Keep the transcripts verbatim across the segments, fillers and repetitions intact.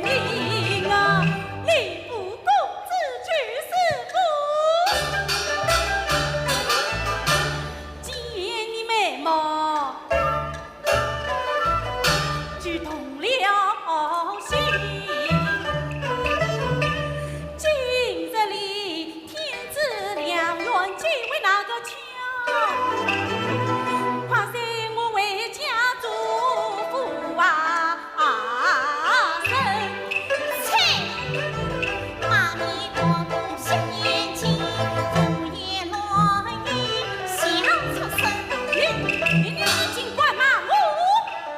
命啊，吏部公子就是我。见你美貌，就动了心。今日里天子两院皆为那个 快随我回家做父啊！啊，生气！妈咪光顾小眼睛，胡言乱语小畜生。你，你，你，你竟敢骂我！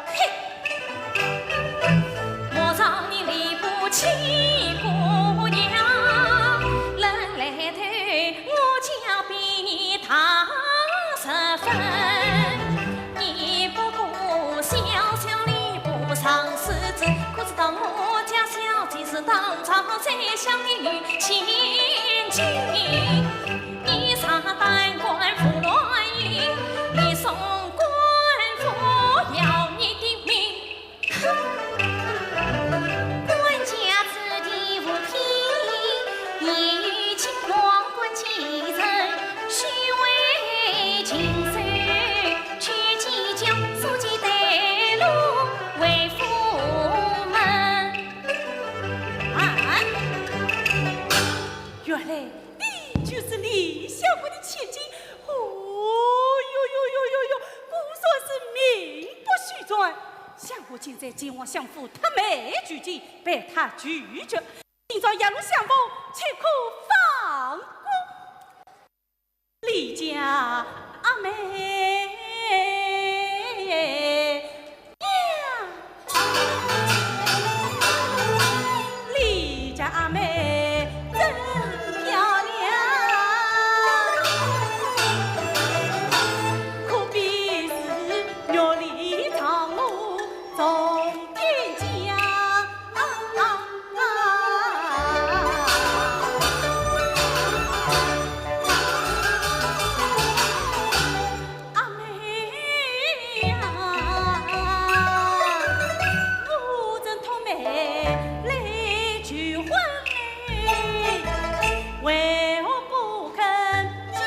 嘿！ 我让你理不起姑娘，人来对我家比他十分。你不过小小吏部尚书子，可知道我家小姐是当朝宰相的女千金？你上当官府乱语，你送官府要你的命。 官家子弟无品，也请皇冠继承，须为禽兽，去计较，速记带路回府门。啊，原来你就是李相国的千金。哦哟哟哟哟哟，果然是名不虚传。 想我今日前往相府，他没拒绝，被他拒绝。今朝夜路相逢，岂可放过？李家阿妹呀，李家阿妹真漂亮，可比是 玉里藏龙中天将。阿妹呀，我真托媒来求婚哎，为何不肯嫁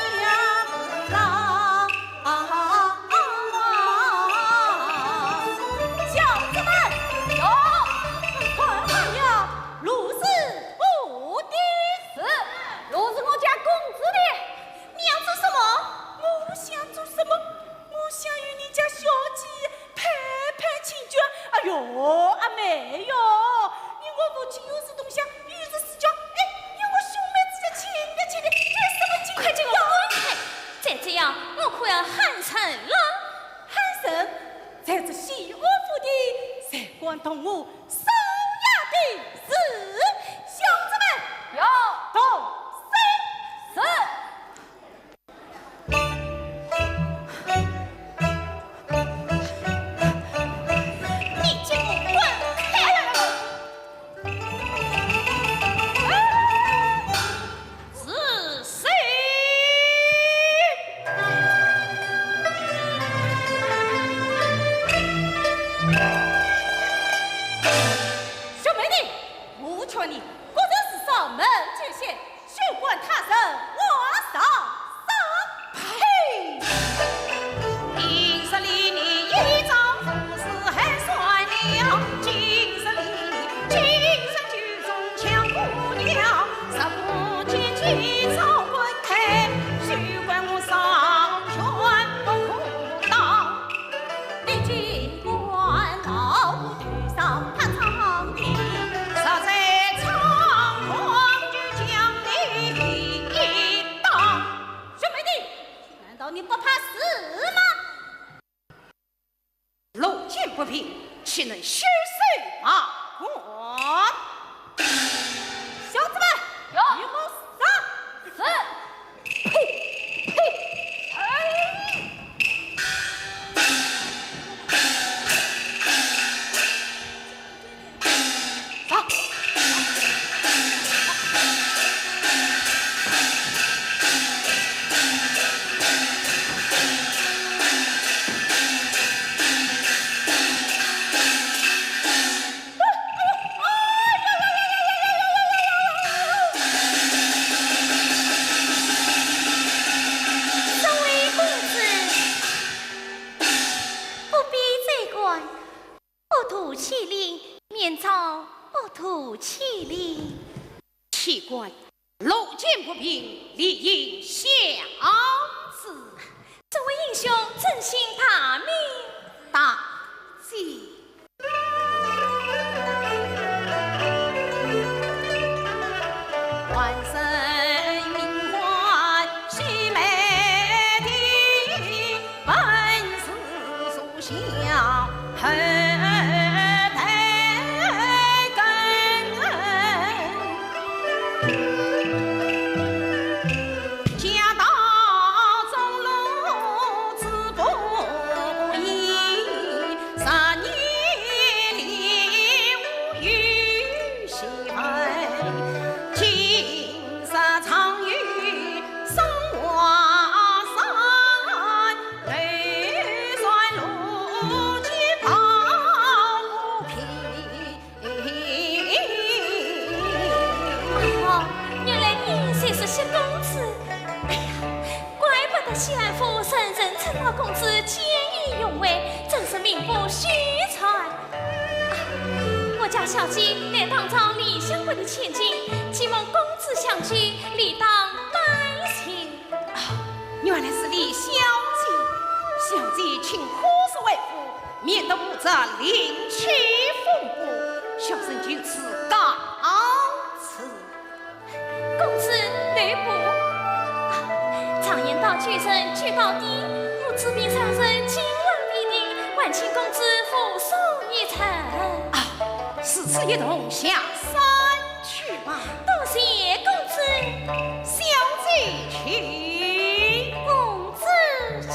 郎？ 啊，小子们，有，快快呀，路是我的。是，路是我家公子的。你要做什么？我想做什么？我想与你家小姐攀攀亲眷。哎哟，阿妹哟，你我夫妻又是同乡，又是世交，哎，你我兄妹之间亲的亲的，有什么亲？快给我滚开！再这样，我可要喊成了。 喊声，在这西安府的，谁敢动我少爷的事？小子们，有。动手。是。你给我滚开！是谁？小妹弟，我劝你，果然是上门求亲，休管他人话少说。呸！ 你尽管到我头上拍苍蝇。今朝不图其利。岂敢，路见不平，理应相助。这位英雄尊姓大名？大姐。 哦，原来你就是薛公子。哎呀，怪不得谢安府人人称老公子见义勇为，真是名不虚传。啊，我家小姐乃当朝理相国的千金，既蒙公子相救，理当拜谢。 啊，原来是李小姐。小姐请何速回府，免得误着令旗风波。小生就此告辞。公子留步。啊，常言道救人救到底，我子命三人，今晚必定，还请公子护送一程。啊，如此一同下山 去吧。多谢公子。小姐请。公子请。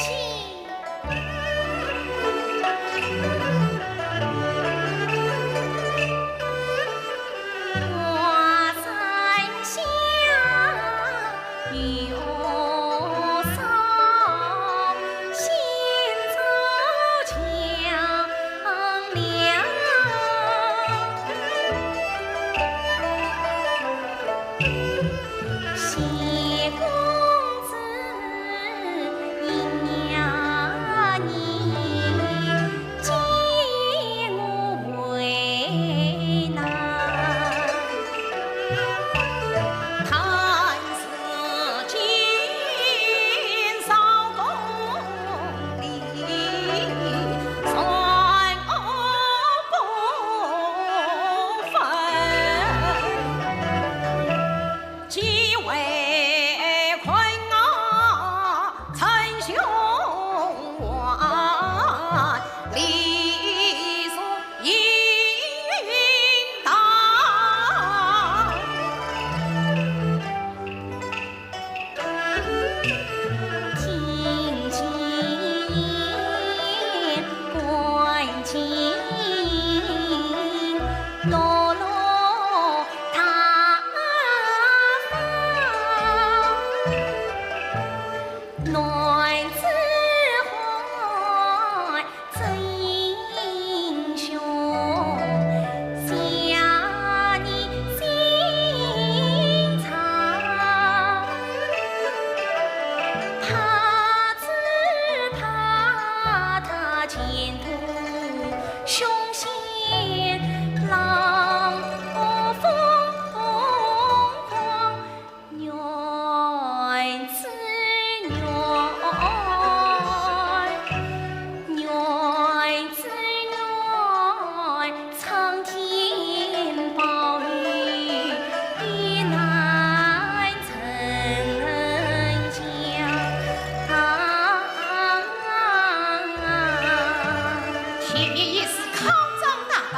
前面已是康庄大道，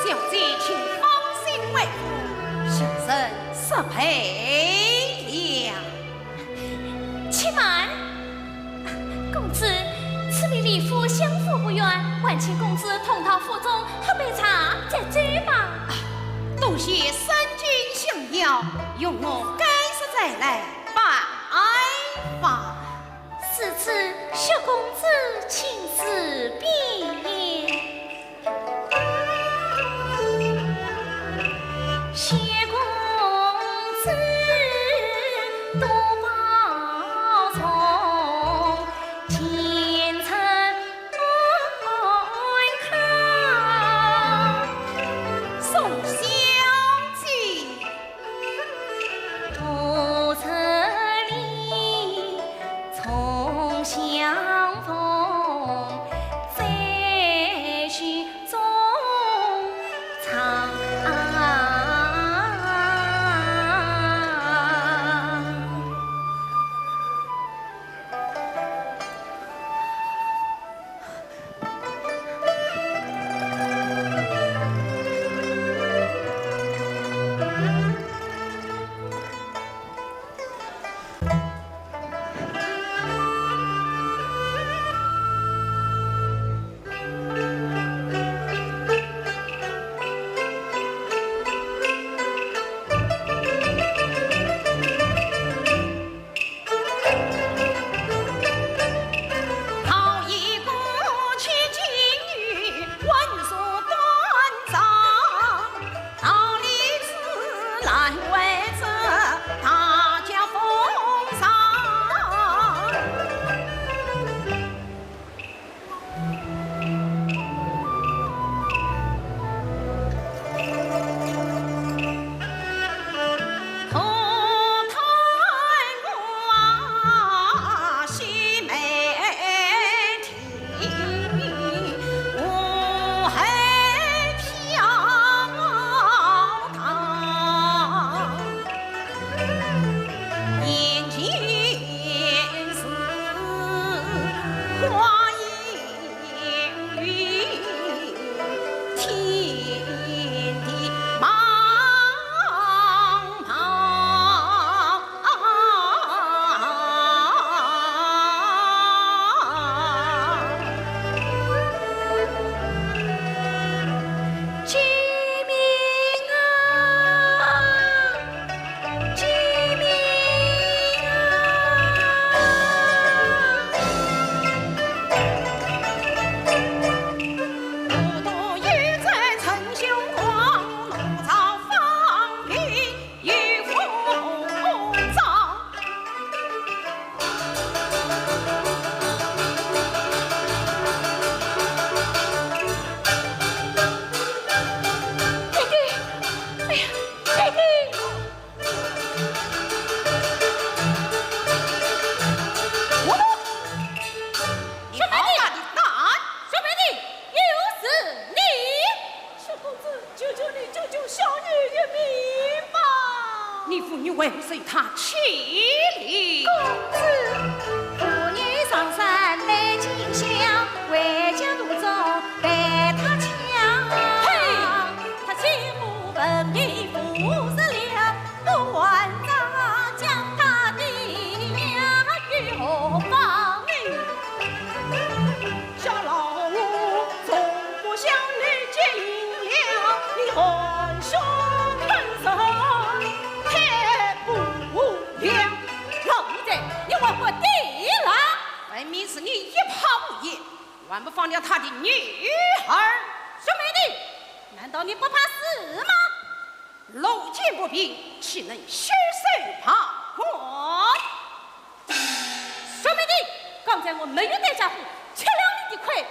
小姐请放心回府，小生失陪了。且慢，公子，此地离府相府不远，还请公子同到府中喝杯茶再走吧。多谢三军相邀，容我改日再来拜访。 如此，薛公子请自便。为谁他起哩？公子，父女双双来尽孝，回家途中被他抢。嘿，他既不问你父死了，我还早将他的呀与何方？小老我从不想你见了，你含羞吞忍，太不了。老贼，你还敢抵赖？分明是你一炮无言，还不放了他的女儿。小美的，难道你不怕死吗？路见不平，岂能袖手旁观？ 小美的，刚才我没有带家伙，吃了你的亏，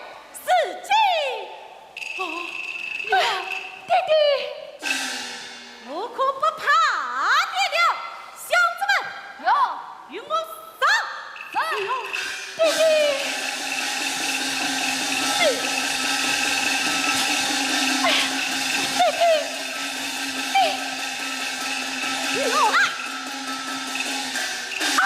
如今……哦，呀，爹爹，我可不怕爹爹。小子们，有，与我上！是。爹爹，哎呀，爹爹，爹，啊！啊！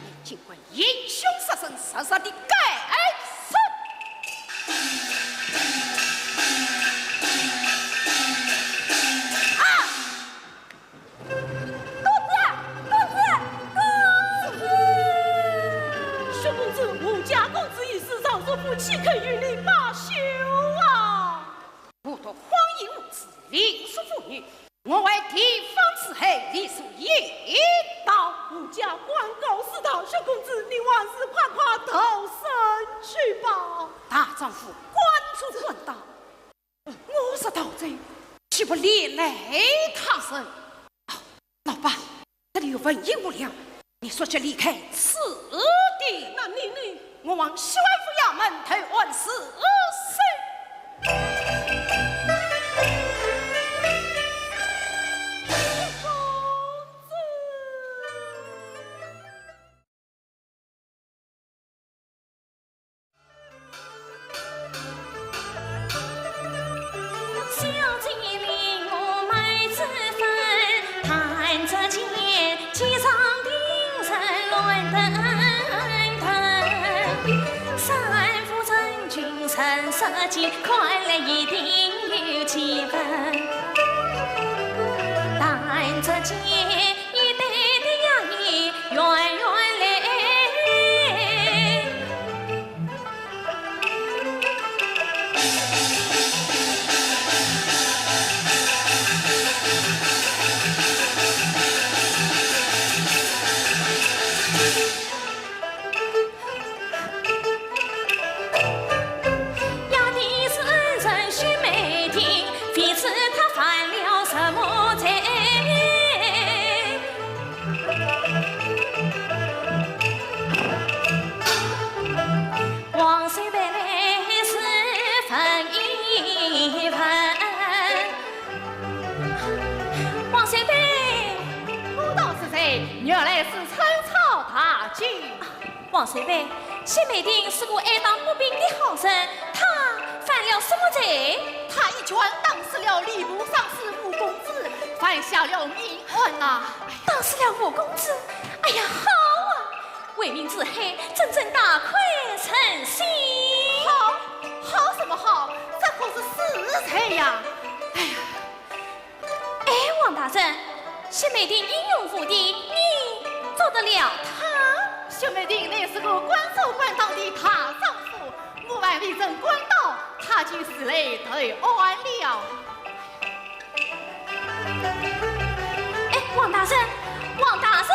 你竟敢行凶杀人，实实的该死！啊！公子，公子，公子！小公子，我家公子已死，尚书府岂肯与你罢休啊？ 不读荒淫无知，凌辱妇女，我为地方之害，理所应当。我家官告四大，小公子，你还是快快逃生去吧。大丈夫敢做敢当，我若逃走，岂不连累他人？ 老伯，这里有文银五两，你速去离开此地。那你，你……我往西安府衙门投案自首。王守备来是问一问。王守备，我道是谁？原来是陈朝大姐。王守备，谢美婷是个爱打不平的好人，她犯了什么罪？她一拳打死了吏部尚书吴公子，犯下了命案啊！打死了吴公子？哎呀，好啊！ 为民除害，真正大快人心。好，好什么好？这可是死罪呀！哎呀，哎，王大人，谢美婷英勇无敌，你做得了她？谢美婷乃是个敢做敢当的大丈夫，我还未曾敢当，她竟是来投案了。 哎，王大人，王大人！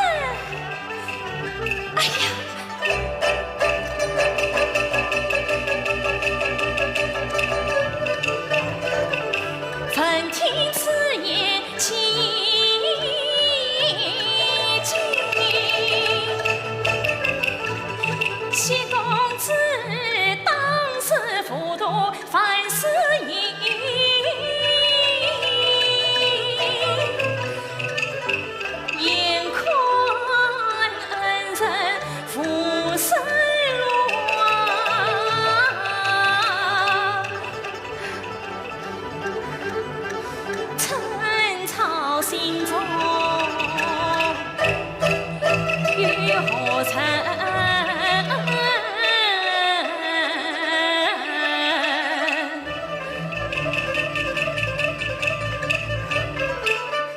哎呀！闻听此言，心惊。谢公子当时糊涂， 凡事应，应宽恩人。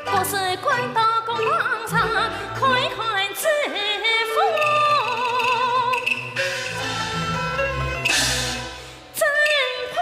不是官到公堂上，看看知府真判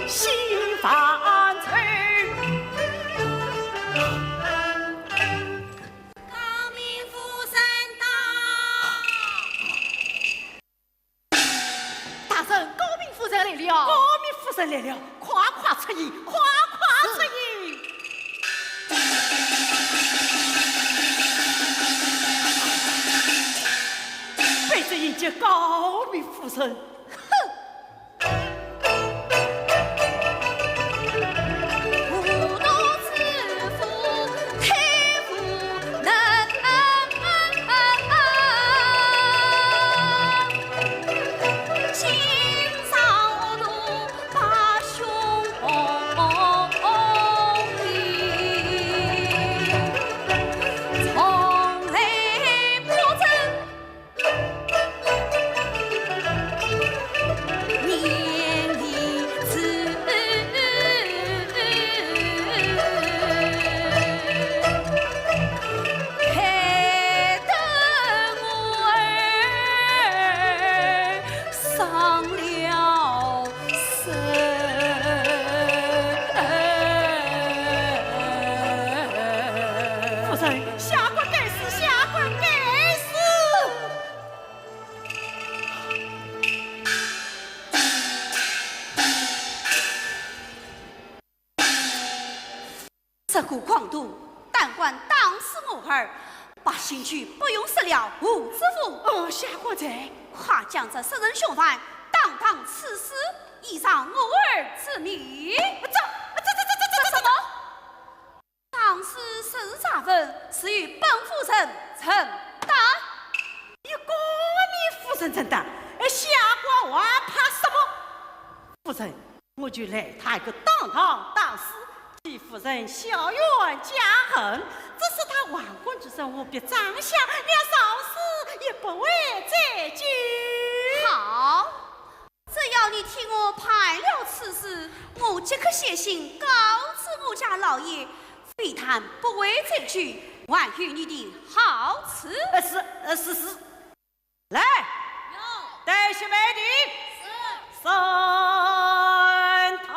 刑。 大人，诰命夫人来了。诰命夫人来了，快快出迎，快快出迎。卑职迎接诰命夫人。哼！ 夫人，下官该死，下官该死。 这个狂徒，胆敢打死我儿，百姓岂不用死了无子嗣？呃，下官在。快将这杀人凶犯当堂处死，以偿我儿之命。这、这、这、这、这、这什么？ 当时是查问，是与本夫人承担。与诰命夫人承担，哎，下官还怕什么？夫人，我就来他一个当堂打死，替夫人雪冤解恨，只是他亡国之身，我必斩下，连朝思也不会再见。好， 只要你替我办了此事，我即刻写信告知我家老爷，非但不会追究，还有你的好处。呃，是，呃，是，是。来，有。带雪梅亭。是。升堂。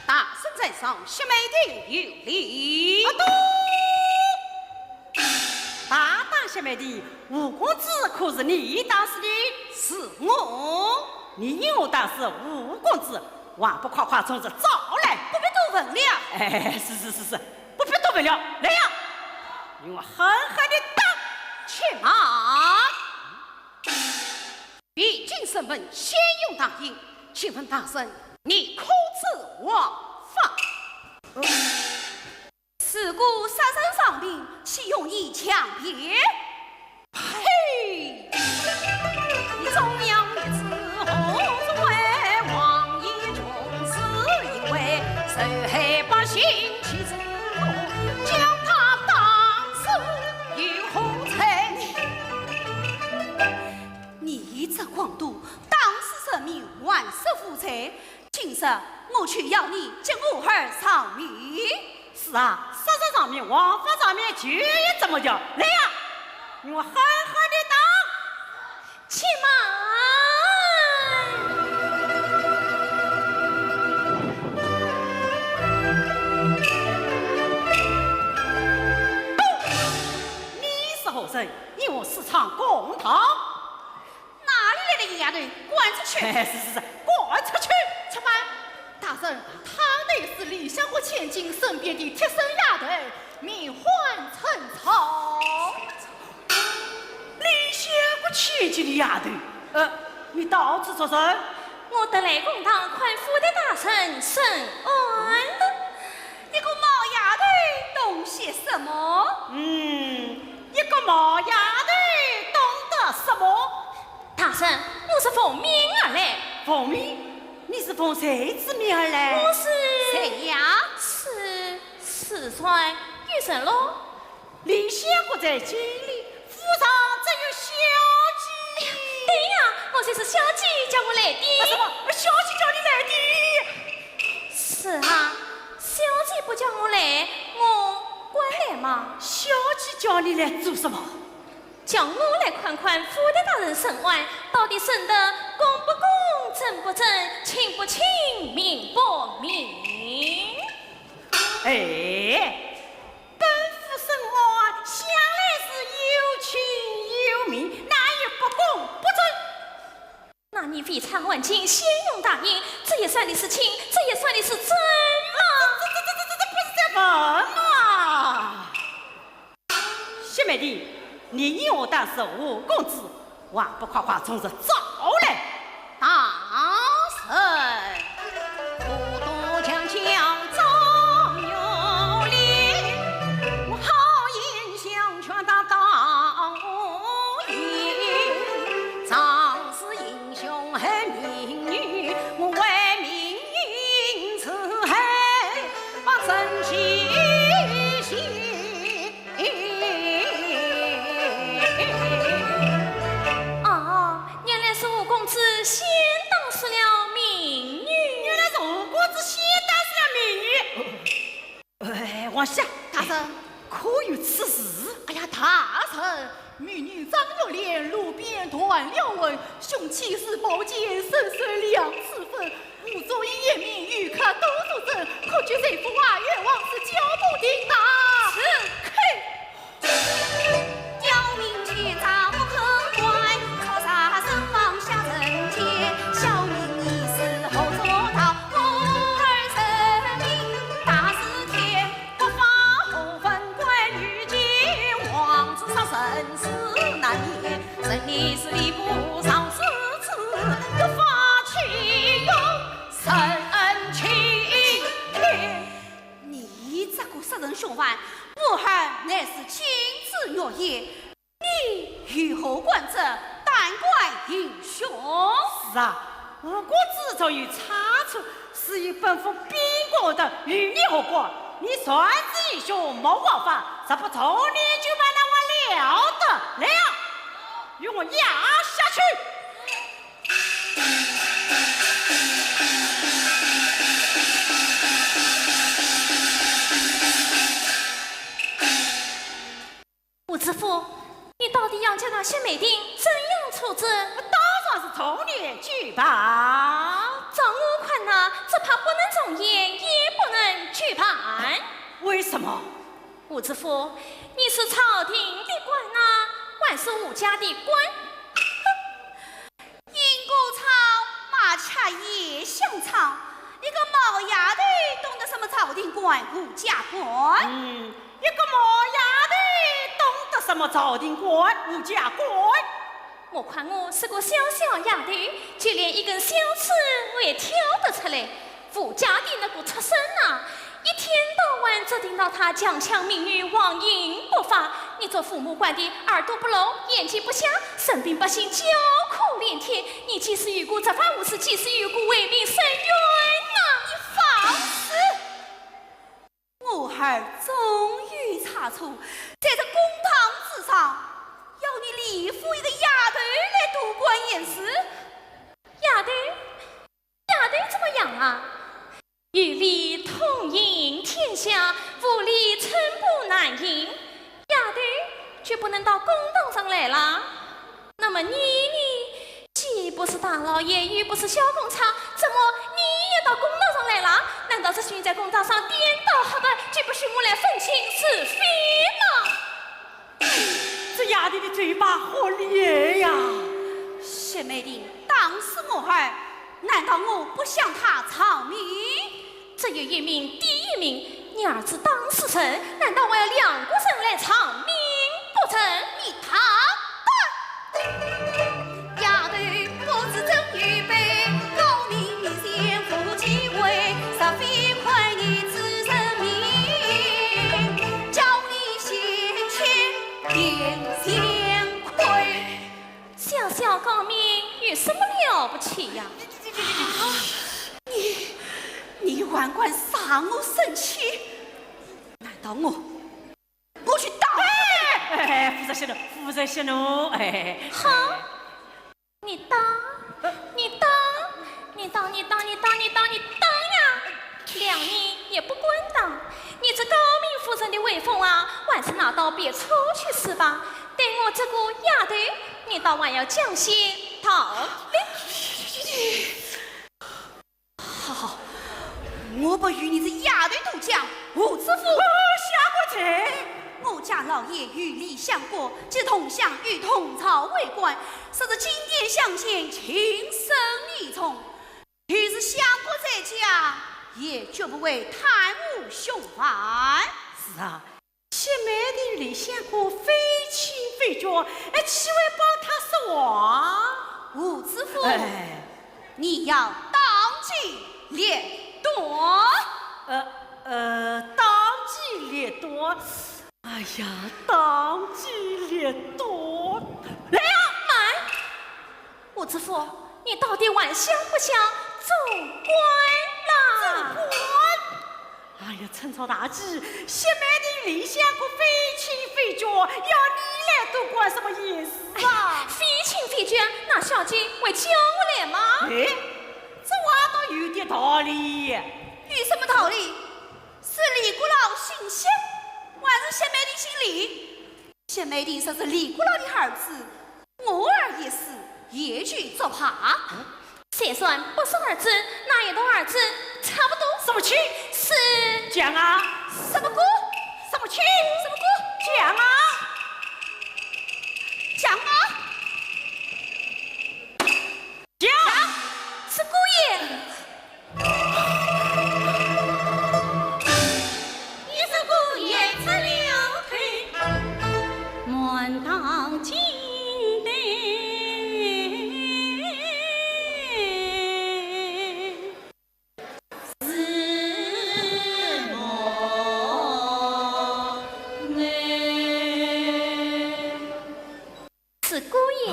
大圣在上，雪梅亭有礼。啊，多。大胆雪梅亭，吴公子可是你打死的？是我。你我打死吴公子，还不快快从实招来？不必多问了。哎，是是是是，不必多问了，来呀！ 我狠狠地打。马。 未经审问，先用大印，请问大人，你可知王法？如果杀人偿命，岂容易强辩？呸！你中央面子何足为王爷穷死，因为受害百姓岂知我，将他打死又何罪？ 你这狂徒，打死人命，还手无罪。今日我就要你给我儿偿命。是啊，杀人偿命，枉法偿命，就要这么叫。来呀，与我狠狠地打！且慢！你是何人？与我私闯公堂？ 哪里来的野丫头？赶出去！哎，是是是，赶出去！且慢！大人，她乃是李相国千金身边的贴身丫头，名唤陈草。李相国千金的丫头？呃，你到此作甚？我特来公堂看府台大人审案的。 一个毛丫头懂些什么？嗯，一个毛丫头懂得什么？大人，我是奉命而来。奉命？你是奉谁之命而来？我是谁呀？是，是谁？有人咯？李相国在京里，府上只有小姐。哎呀，对呀，我就是小姐叫我来的。啊，什么？小姐叫你来的？ 是啊，小姐不叫我来，我敢来吗？小姐叫你来做什么？叫我来看看府台大人审案，到底审得公不公、正不正、清不清、明不明？哎，本府审案向来是有清有明，哪有不公不正？ 那你未查案情，先用大印，这一算的是清，这一算的是正嘛。这这这这这这不是在问嘛？薛美丽，你与我打是何公子，还不快快从实招来？大人，我多将将状元令，我好言相劝他当 哦，原来是吴公子先打死了民女。原来是吴公子先打死了民女。 哎，王喜啊，大人。可有此事？哎呀，大人，民女张玉莲路边断了魂，凶器是宝剑，身受两次粉，无足以言明，有客都作证，可举谁府啊？冤枉是叫不停啊！是。嘿。 你这个杀人凶犯，武二乃是亲子肉也， 你有何官职，胆敢行凶？是啊，吴公子若有差错，是与本府禀告的，与你何干？你擅自行凶，没王法，若不从严就把他了得。来啊，与我押下去。 吴知府，你到底要将那薛美定怎样处置？当然是从严举办。照我看呐，只怕不能从严，也不能举办。为什么？吴知府，你是朝廷的官呐，还是吴家的官？哼！ 阴沟草，马吃野香肠，一个毛丫头懂得什么朝廷官、吴家官？嗯，一个毛丫头懂得什么朝廷官、无家官？莫看我是个小小丫头，就连一根小刺我也挑得出来。 无家的那个畜生啊，一天到晚只听到他强抢民女、横行不法。你做父母官的耳朵不聋，眼睛不瞎，人民百姓叫苦连天。你几时有过执法无私，几时有过为民伸冤呐？你放肆！我儿纵有差错，在这公堂之上，要你李府一个丫头来多管闲事？丫头？ 丫头怎么样啊？有理统领天下，无理寸步难行。丫头就不能到公堂上来啦？那么你呢？既不是大老爷，又不是小公差，怎么你也到公堂上来啦？难道这是你在公堂上颠倒黑白，就不许我来分清是非吗？ 这丫头的嘴巴好利呀！谢美婷打死我儿，难道我不向她偿命？这有一命抵一命，你儿子打死人，难道还要两个人来偿命不成？你大胆！丫头不知怎预备，功名利禄富贵，若非快意之人命，叫你先前 点先亏。小小功名有什么了不起呀？你，你还敢惹我生气？难道我，我去打？哎，哎，哎，夫人息怒，夫人息怒，哎。好， 你打，你打，你打，你打，你打，你打，你打呀！谅你也不敢打，你这诰命夫人的威风啊，还是拿到别处去使吧。对我这个丫头，你倒还要讲些道理。 好，我不与你这丫头多讲。吴知府。哦，相国在。我家老爷与李相国既同乡又同朝为官，说是进殿相见，情深意重。就是相国在家，也绝不会贪污凶犯。是啊， 谢美婷与李相国非亲非眷，哎，岂会帮他说话？吴知府，哎。你要当机立断。呃，呃，当机立断。哎呀，当机立断。来呀，慢！ 吴知府，你到底还想不想做官啦？做官？哎呀，趁着大吉，谢美婷与李相国非亲非眷，要你来多管什么闲事啊？非亲非眷，那小姐会叫我来吗？哎，这话倒有点道理。有什么道理？是李阁老姓谢，还是谢美婷姓李？ 谢美婷说是李阁老的儿子，我儿也是，也就作罢。虽然不是儿子，那也同儿子差不多。什么亲？是。讲啊！什么姑？什么亲？什么姑？讲啊！讲啊！讲！是姑爷。 是姑爷。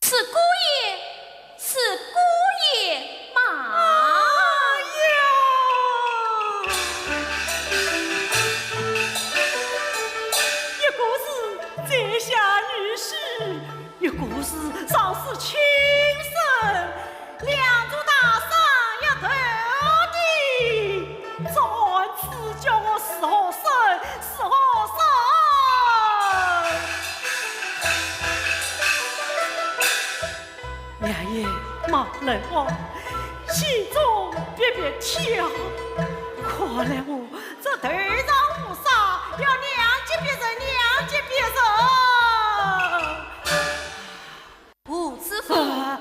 是姑爷，是姑爷嘛。哎呀，一个是在下女婿，一个是上司亲生，两座大山要头顶，这案子叫我如何审，如何审？ 两眼望来望，心中别别跳。看来我这头上无沙，要两极别人，两极别人。吴知府，啊。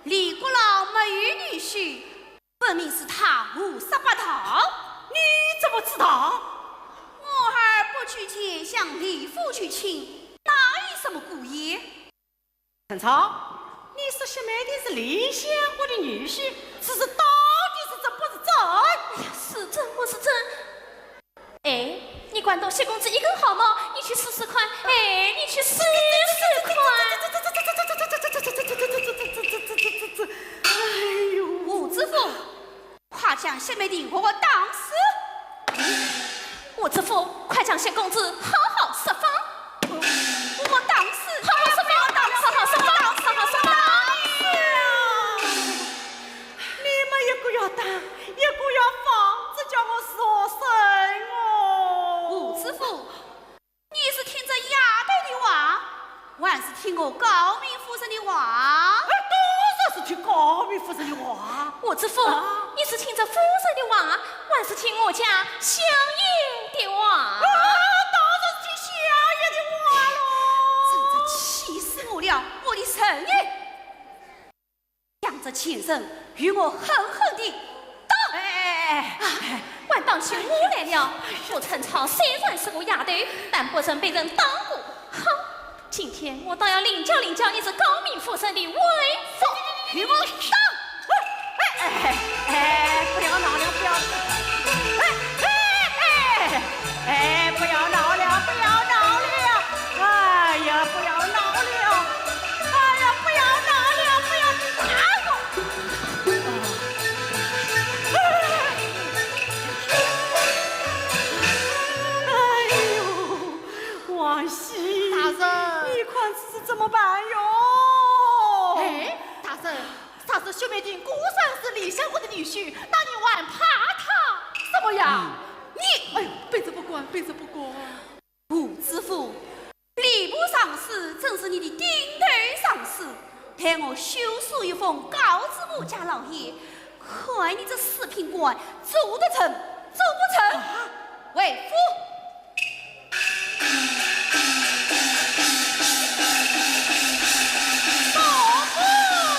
李阁老没有女婿， 分明是他胡说八道。你怎么知道？我儿不久前向哪有什么故意？陈超，你说雪梅亭是李相国的女婿，此事到底是真不是真？哎呀，是真不是真？哎，你管到雪公子一根汗毛，你去试试看。哎，你去试试看。哎呦，吴知府，快将雪梅亭活活打死！吴知府，快将雪公子好好释放！活活打死！好好释放！好好释放！好好释放！你们一个要打，一个要放，这叫我说什么？吴知府，你是听这丫头的话，还是听我诰命夫人的话？哎，当然是听诰命夫人的话。吴知府，啊？你是听这夫人的话，还是听我家相爷的话？啊，当然是听相爷的话喽。真是气死我了，我的侄女！ 将这贱人与我狠狠地打！哎哎哎哎！啊，还当起我来了！我陈超虽然是个丫头，但不曾被人打过。哼，今天我倒要领教领教你这诰命夫人的威风！与我打！哎哎哎，不要闹了，不要！哎哎哎！ 哎，不要闹了，不要闹了！哎呀，不要闹了！哎呀，不要闹了，不要！哎呦！哎呦，王喜，大人，你看这是怎么办哟？哎，大人， 若是雪梅亭果然是李相国的女婿，那你还怕他什么呀？嗯。你，哎呦，卑职不敢，卑职不敢。吴知府，吏部尚书正是你的顶头上司，待我修书一封告知我家老爷，看你这四品官做得成，做不成？啊？回府。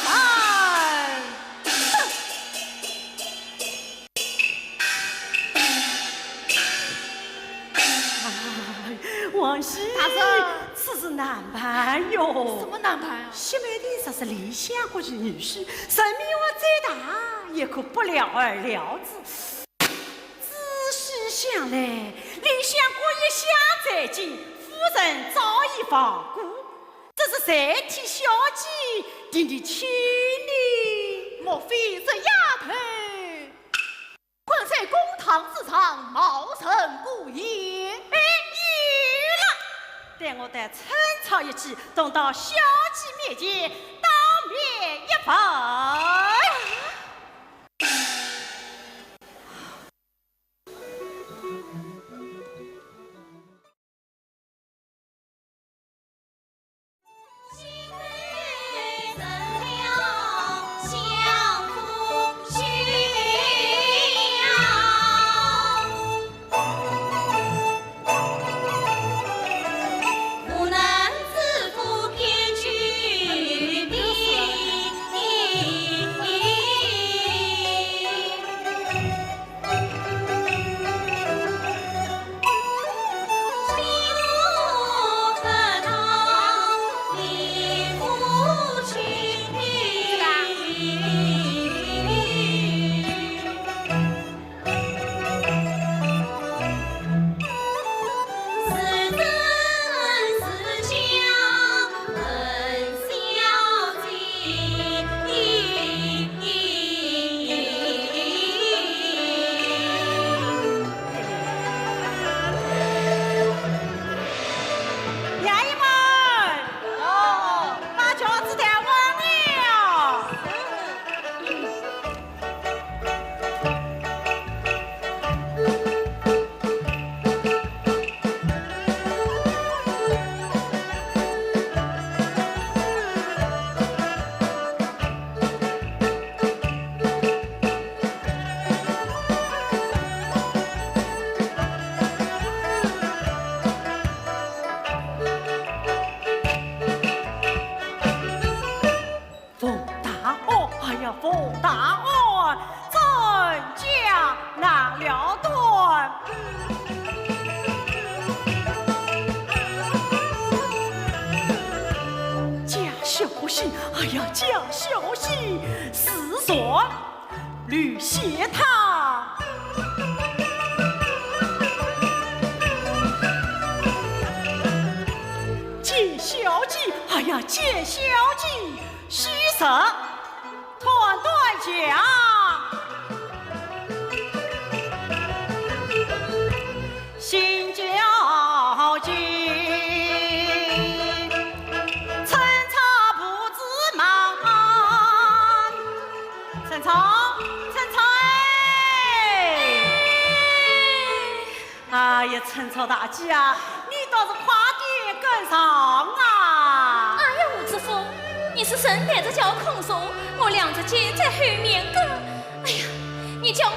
哎，王喜，大人。此事难办哟。什么难办啊？雪梅亭是李相国的女婿，人命案再大，也可不了而了之。 仔细想来，李相国一向在京，夫人早已亡故，只是代替小姐定的亲呢。莫非这丫头混在公堂之上，冒认姑爷？哎，有了！待我带陈超一起，同到小姐面前当面一问。哎呀，叫小姐是谁？吕谢堂。见小姐，哎呀，见小姐是谁？ 团团家，新交集，春草不知忙。春草，春草哎！ 哎呀，春草大姐啊，你倒是快点跟上啊！哎呀，胡知府，你是顺带着叫空手，我两只脚在后面跟。哎呀，你叫我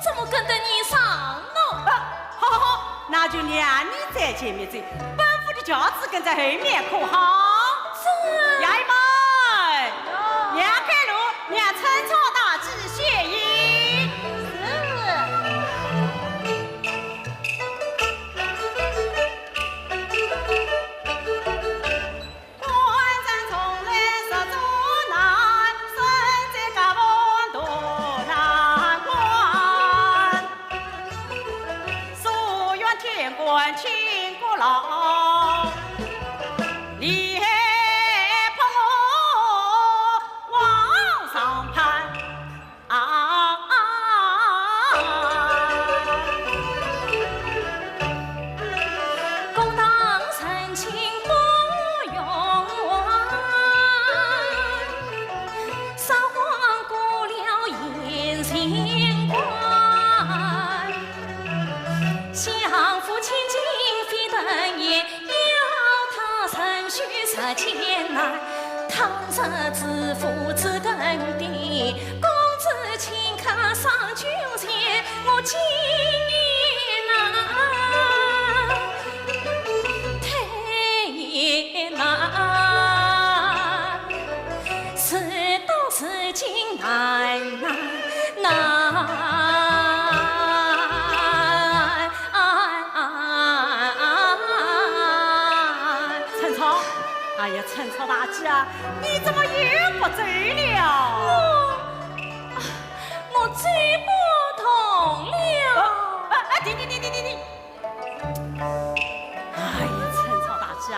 怎么跟得你上呢？啊，好好好，那就让你再见面走，本府的轿子跟在后面可好？这……衙役们，让开路，让春草大姐歇息。是。 啊！公堂审情不用问，撒谎过了严刑官。相府千金非等闲，要他承许实艰难，倘若知府知更的，公子 请客上酒席，我今夜难退难，事到如今难难难。春草，哎呀，春草大姐啊，你怎么又不走了？我 我走不动了。啊，啊，停停停停停停！哎呀，春草大姐啊，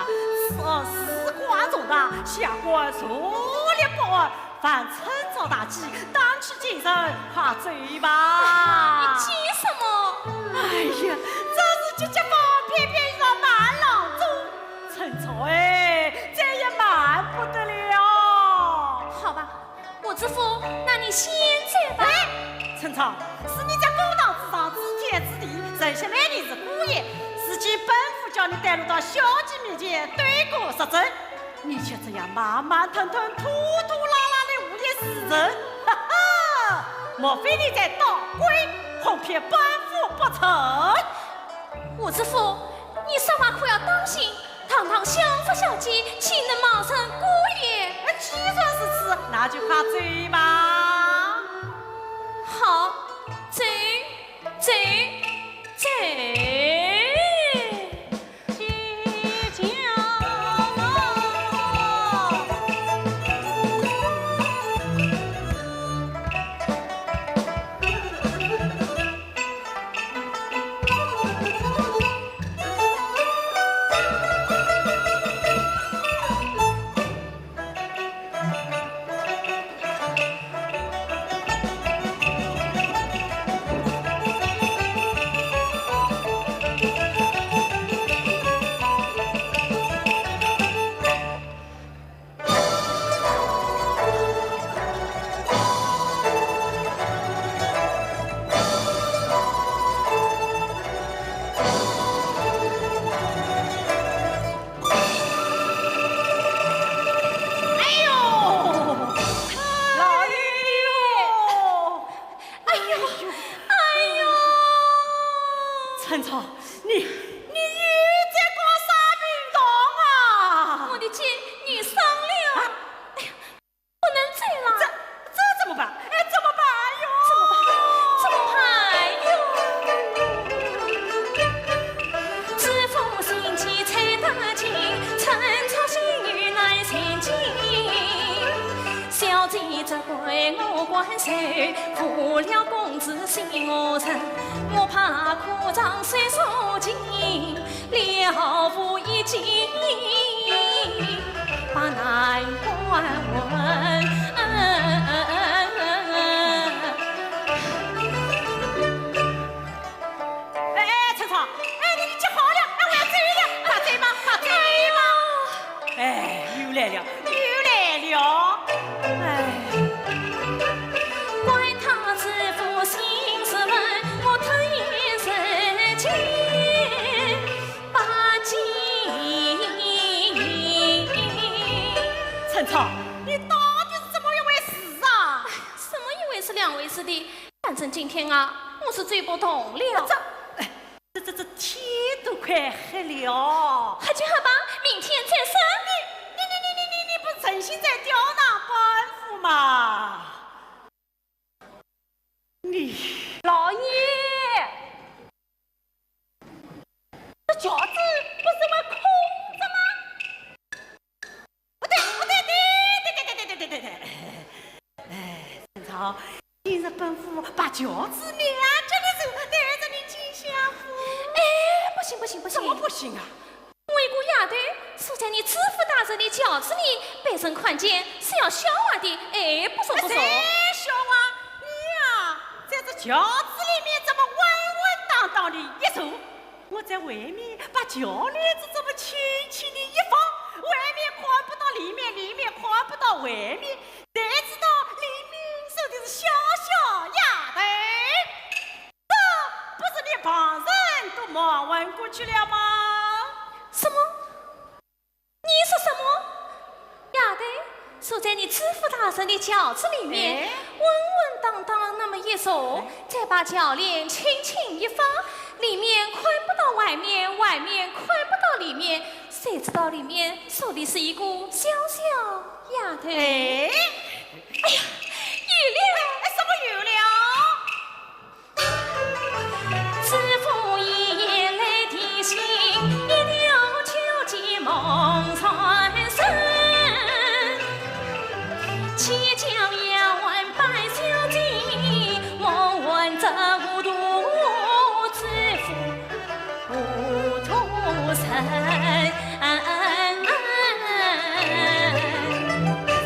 此事事关重大，下官坐立不安，烦春草大姐打起精神，快走吧。你急什么？哎呀，这是急急风，偏偏遇上慢郎中，春草哎，再也慢不得了。好吧， 胡知府，那你先走吧。哎，春草，是你在公堂之上指天指地，认下来你是姑爷，如今本府叫你带路到小姐面前对过实证，你却这样慢慢吞吞、拖拖拉拉地胡言乱语，哈哈！莫非你在捣鬼，哄骗本府不成？胡知府，你说话可要当心。 堂堂相府小姐，岂能冒认姑爷？哎，既然如此，那就快走吧。好，走，走，走。责怪我官谁，负了公子心我人，我怕苦肠虽受尽，了无一计把难关问。哎，哎，陈昌，哎，你，你急好了，哎，我要走了，快走吧，快走吧。哎，又来了，又来了，哎。管他知府心事问，我吞咽舌尖把计。陈昌，你到底是怎么一回事啊？什么一回事两回事的？ 反正今天啊，我是走不动了。这，哎，这，这，这天都快黑了。黑就黑吧，明天再说。你，你，你，你，你，你不诚心在刁难官府吗？你，老爷，这轿子不是还空着吗？ 不对，不对，对，对，对，对，对，对，对，对。哎，陈昌，今日本府把轿子让给你坐，带着你进相府。哎，不行，不行，不行。怎么不行啊？我一个丫头，坐在你知府大人的轿子里，被人看见是要笑话的。哎，不说，不说。谁笑话？你呀，在这轿子里面这么稳稳当当的一坐， 我在外面把轿帘子这么轻轻地一放，外面看不到里面，里面看不到外面，谁知道里面坐的是小小丫头？这不是连旁人都望闻过去了吗？什么？ 你说什么？丫头，坐在你知府大人的轿子里面，哎。稳稳当当那么一坐，哎。再把轿帘轻轻一放，里面看不到外面，外面看不到里面，谁知道里面坐的是一个小小丫头？哎。哎呀，有了！哎，什么有了？ 知府一言来提醒，一条九级梦缠身，七窍丫鬟白小姐，梦魂这糊涂，知府糊涂人。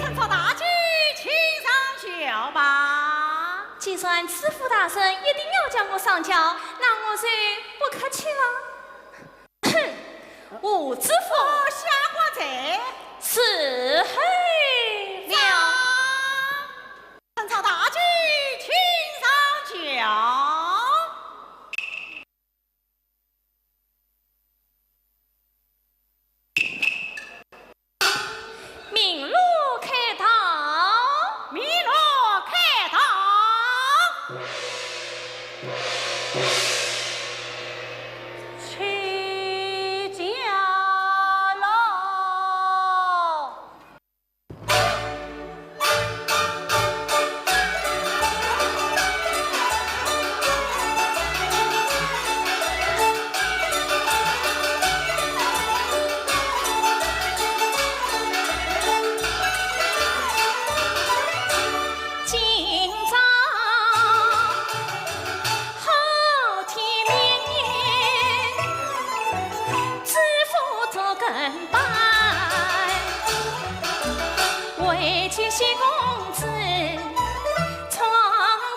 陈昌大姐，请上轿吧。 既然知府大人一定要叫我上轿，那我就不客气了。哼，吴知府，哦，下官在。伺候了。陈昌大姐，请上轿。 鸣锣开道。鸣锣开道。起驾喽。 今朝好天明，知府做更班，为救喜公子闯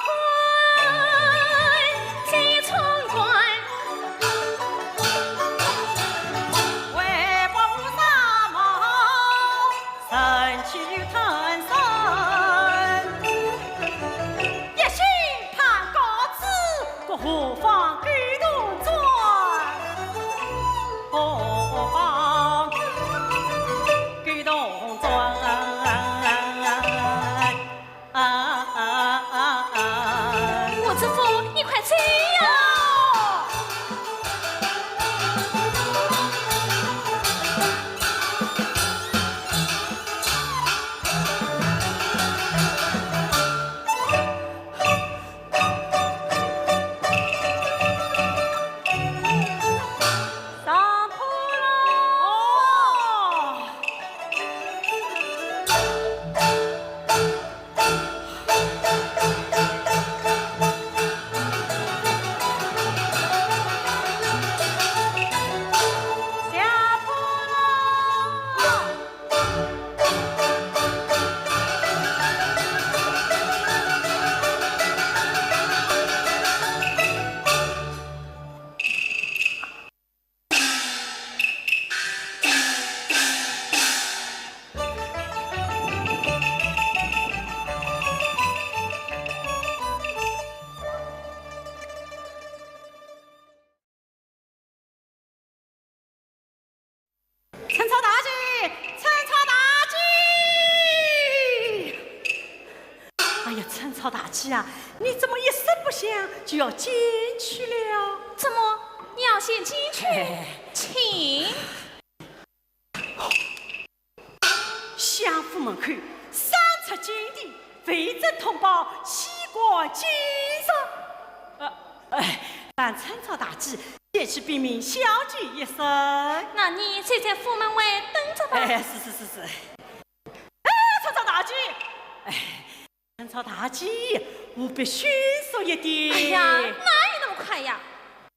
关再闯关。 为保护沙漠，人气又tansen。一心攀高枝，各何方狗洞钻，何方狗洞钻。大姐啊，你怎么一声不响就要进去了？怎么，你要先进去？哎。请。相府门口三尺金地，未曾通报，岂敢进入？呃，哎，烦春草大姐前去禀明小姐一声。那你就在府门外等着吧。哎，是是是是。哎，春草大姐，哎， 春草大姐，务必迅速一点。哎呀，哪有那么快呀？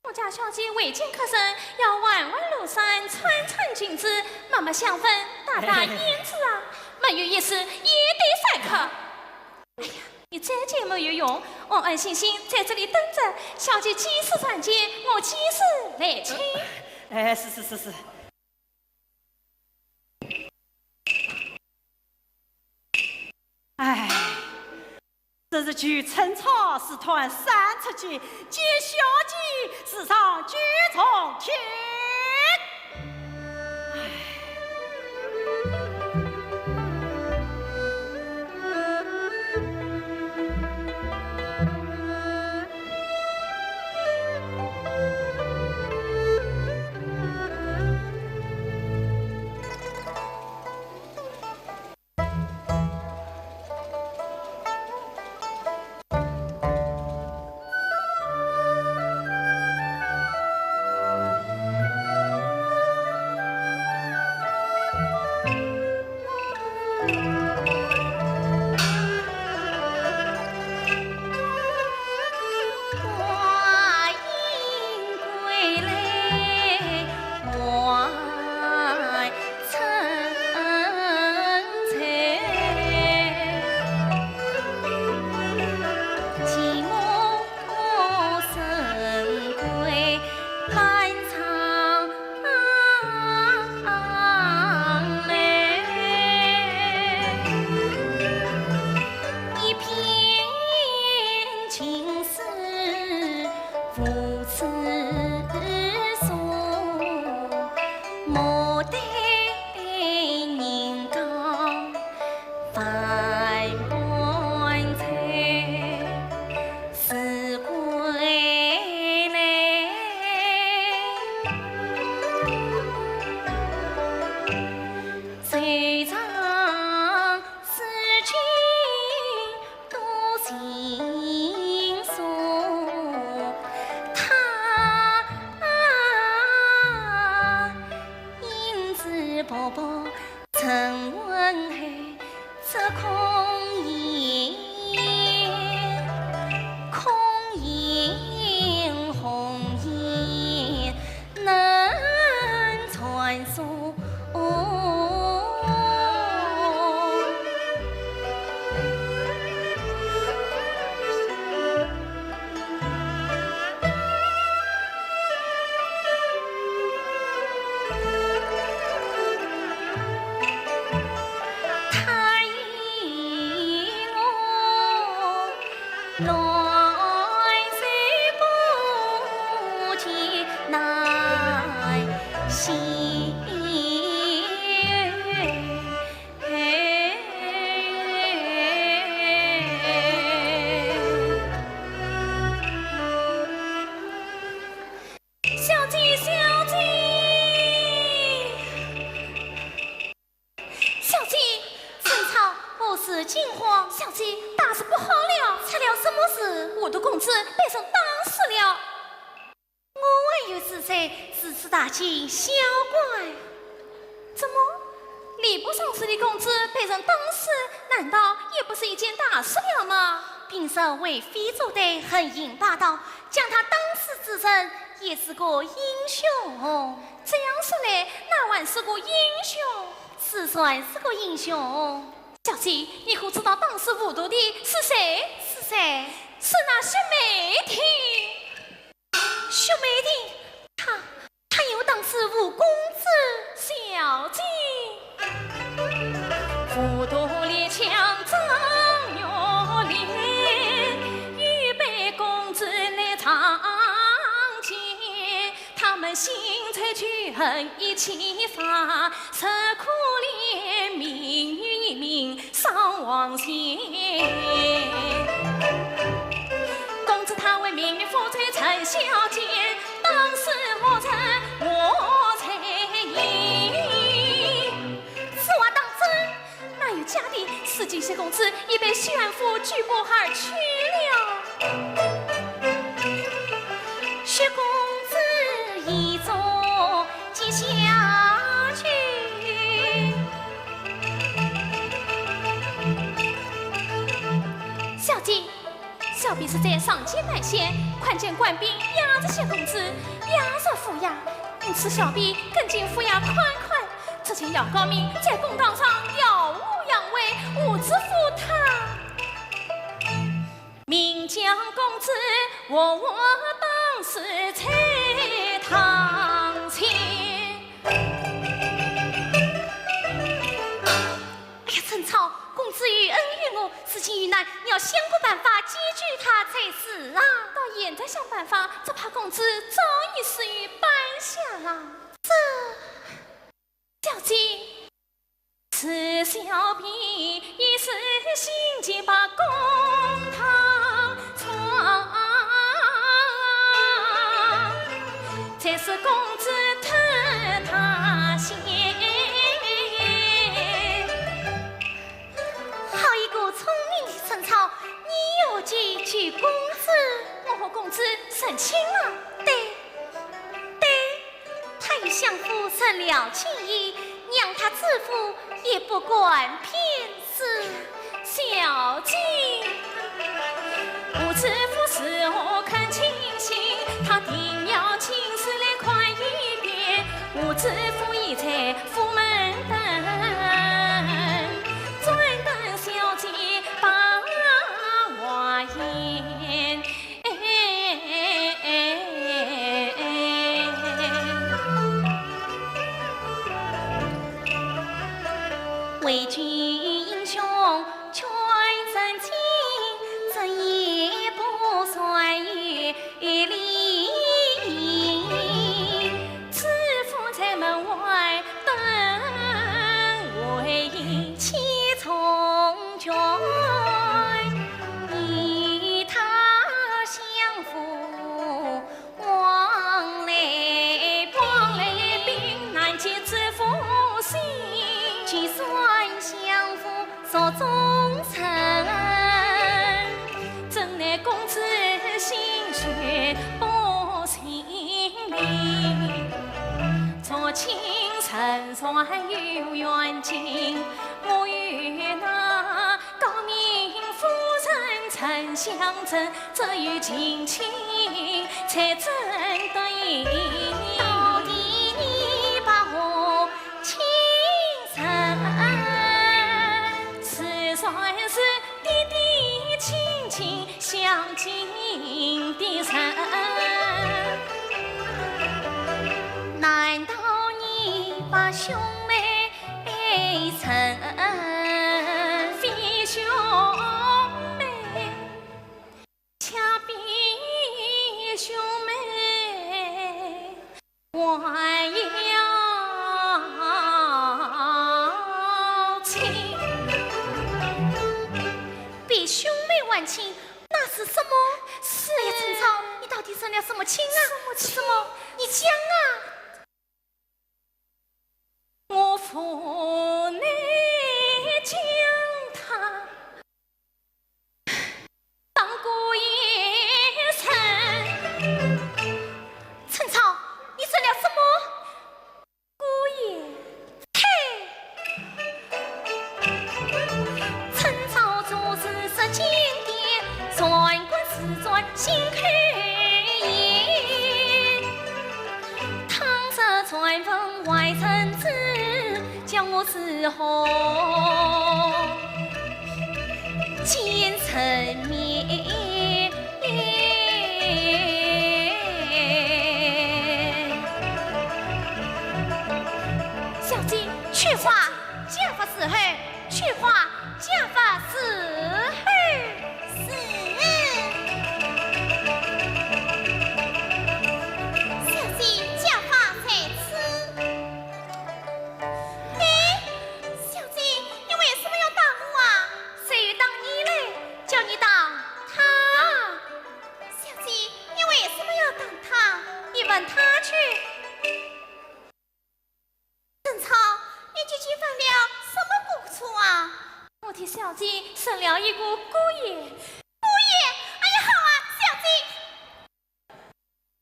我家小姐未见客人，要弯弯路山，串串金枝，脉脉香氛，打打胭脂啊，没有一时也得散客。哎呀，你再急没有用，安安心心在这里等着，小姐几时转见，我几时来请。哎，是是是是。 哎，这是求春草是断三尺剑，见小姐是上九重天。哎。小姐，小姐！小姐，春草，何事惊慌？小姐，大事不好了！出了什么事？五毒公子被人打死了。我还有是谁，如此大惊小怪？怎么，吏部尚书的公子被人打死，难道也不是一件大事了吗？平日为非作歹，横行霸道，将他打死之人也是个英雄。这样说来，那还是个英雄？是，算是个英雄。小姐，你可知道当时五毒的是谁？是谁？是那薛梅亭。 薛梅亭，他，他又打死五公子。小姐，五毒列强张玉莲，与百公子来仗剑，他们心怀仇恨一气发，实可怜命运一命丧黄泉。薛公子已被薛安府拘捕而去了。薛公子一走即下去。小姐，小婢是在上街买鞋，看见官兵押着薛公子，押入府衙。因此小婢跟进府衙看看，只见姚诰命在公堂上耀武扬威，无知府他。明讲公子，我我当时在堂前。哎呀，陈超，公子有恩于我，如今遇难，你要想个办法解救他才是啊。到现在想办法，只怕公子早已死于半夏了。这，小姐，是小婢一时心急把公堂闯，才是公子特他先。好一个聪明的陈超，你要解救公子。我和公子成亲了。对，对，他与相府成了亲姻，让他知府也不敢偏私。小姐，吴知府是我看清心，他定要亲自来看一遍。吴知府已在府门等，专等小姐把话言。 为君英雄全身心，怎也不算有礼。知府在门外等回音，且从军与他相赴。 往来往来兵难解知府心，就算相赴说忠臣，怎奈公子心血不simlim做亲人算有远近，我与那诰命夫人曾相争， 只有近亲才争得赢。到底你把我亲人，此算是爹爹亲亲相近的人。难道你把兄妹 非兄妹，恰比兄妹还要亲。比兄妹还亲，那是什么？是哎呀，陈超，你到底成了什么亲啊？什么亲？什么？你讲啊！ 我父你将他当孤一生。陈超，你说了什么？孤雁。嘿！陈超做事说经典，船官自转心口言。倘若传闻 外人知，叫我如何见人面？小姐，去话，家法伺候。 去话，家法伺候。是。小姐，家法在此。哎，小姐，你为什么要打我啊？谁打你嘞？叫你打他。小姐，认了一个姑爷。姑爷？哎呀，好啊，小姐。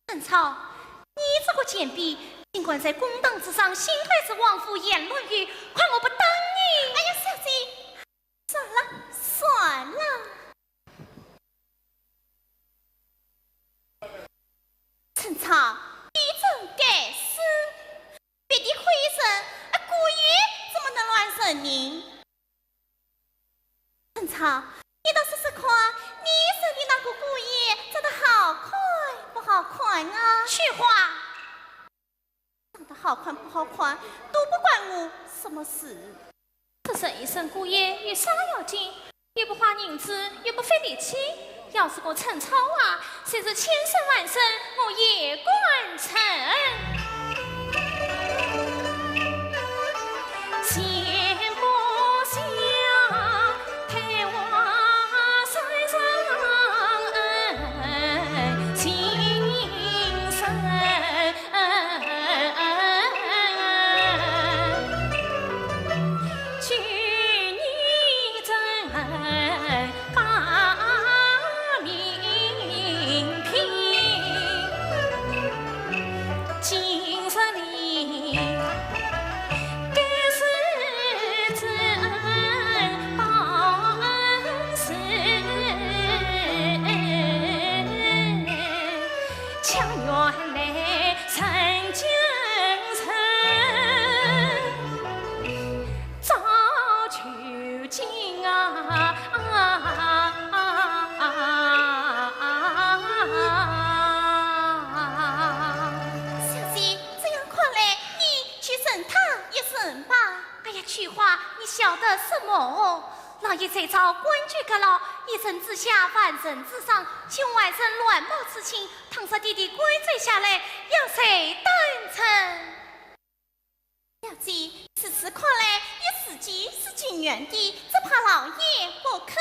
陈超，你这个贱婢，竟敢在公堂之上信口雌黄，胡言乱语，看我不打你！哎呀，小姐，算了，算了。陈超，你真该死！ 别的可以认，啊，姑爷怎么能乱认呢？陈超，你倒说说看，你认的那个姑爷长得好看不好看啊？菊花，长得好看不好看，都不关我什么事。 这人一生孤雁有啥要紧？又不花银子，又不费力气。要是个陈超啊，虽是千生万生，我也敢成。小姐，这样看来，你去认他一认吧。哎呀，菊花，你晓得什么？ 老爷在朝官居阁老，一人之下，万人之上，千万人乱报此情，倘若弟弟官追下来，要谁担承？小姐，如此看来，你自己是情愿的，只怕老爷不肯。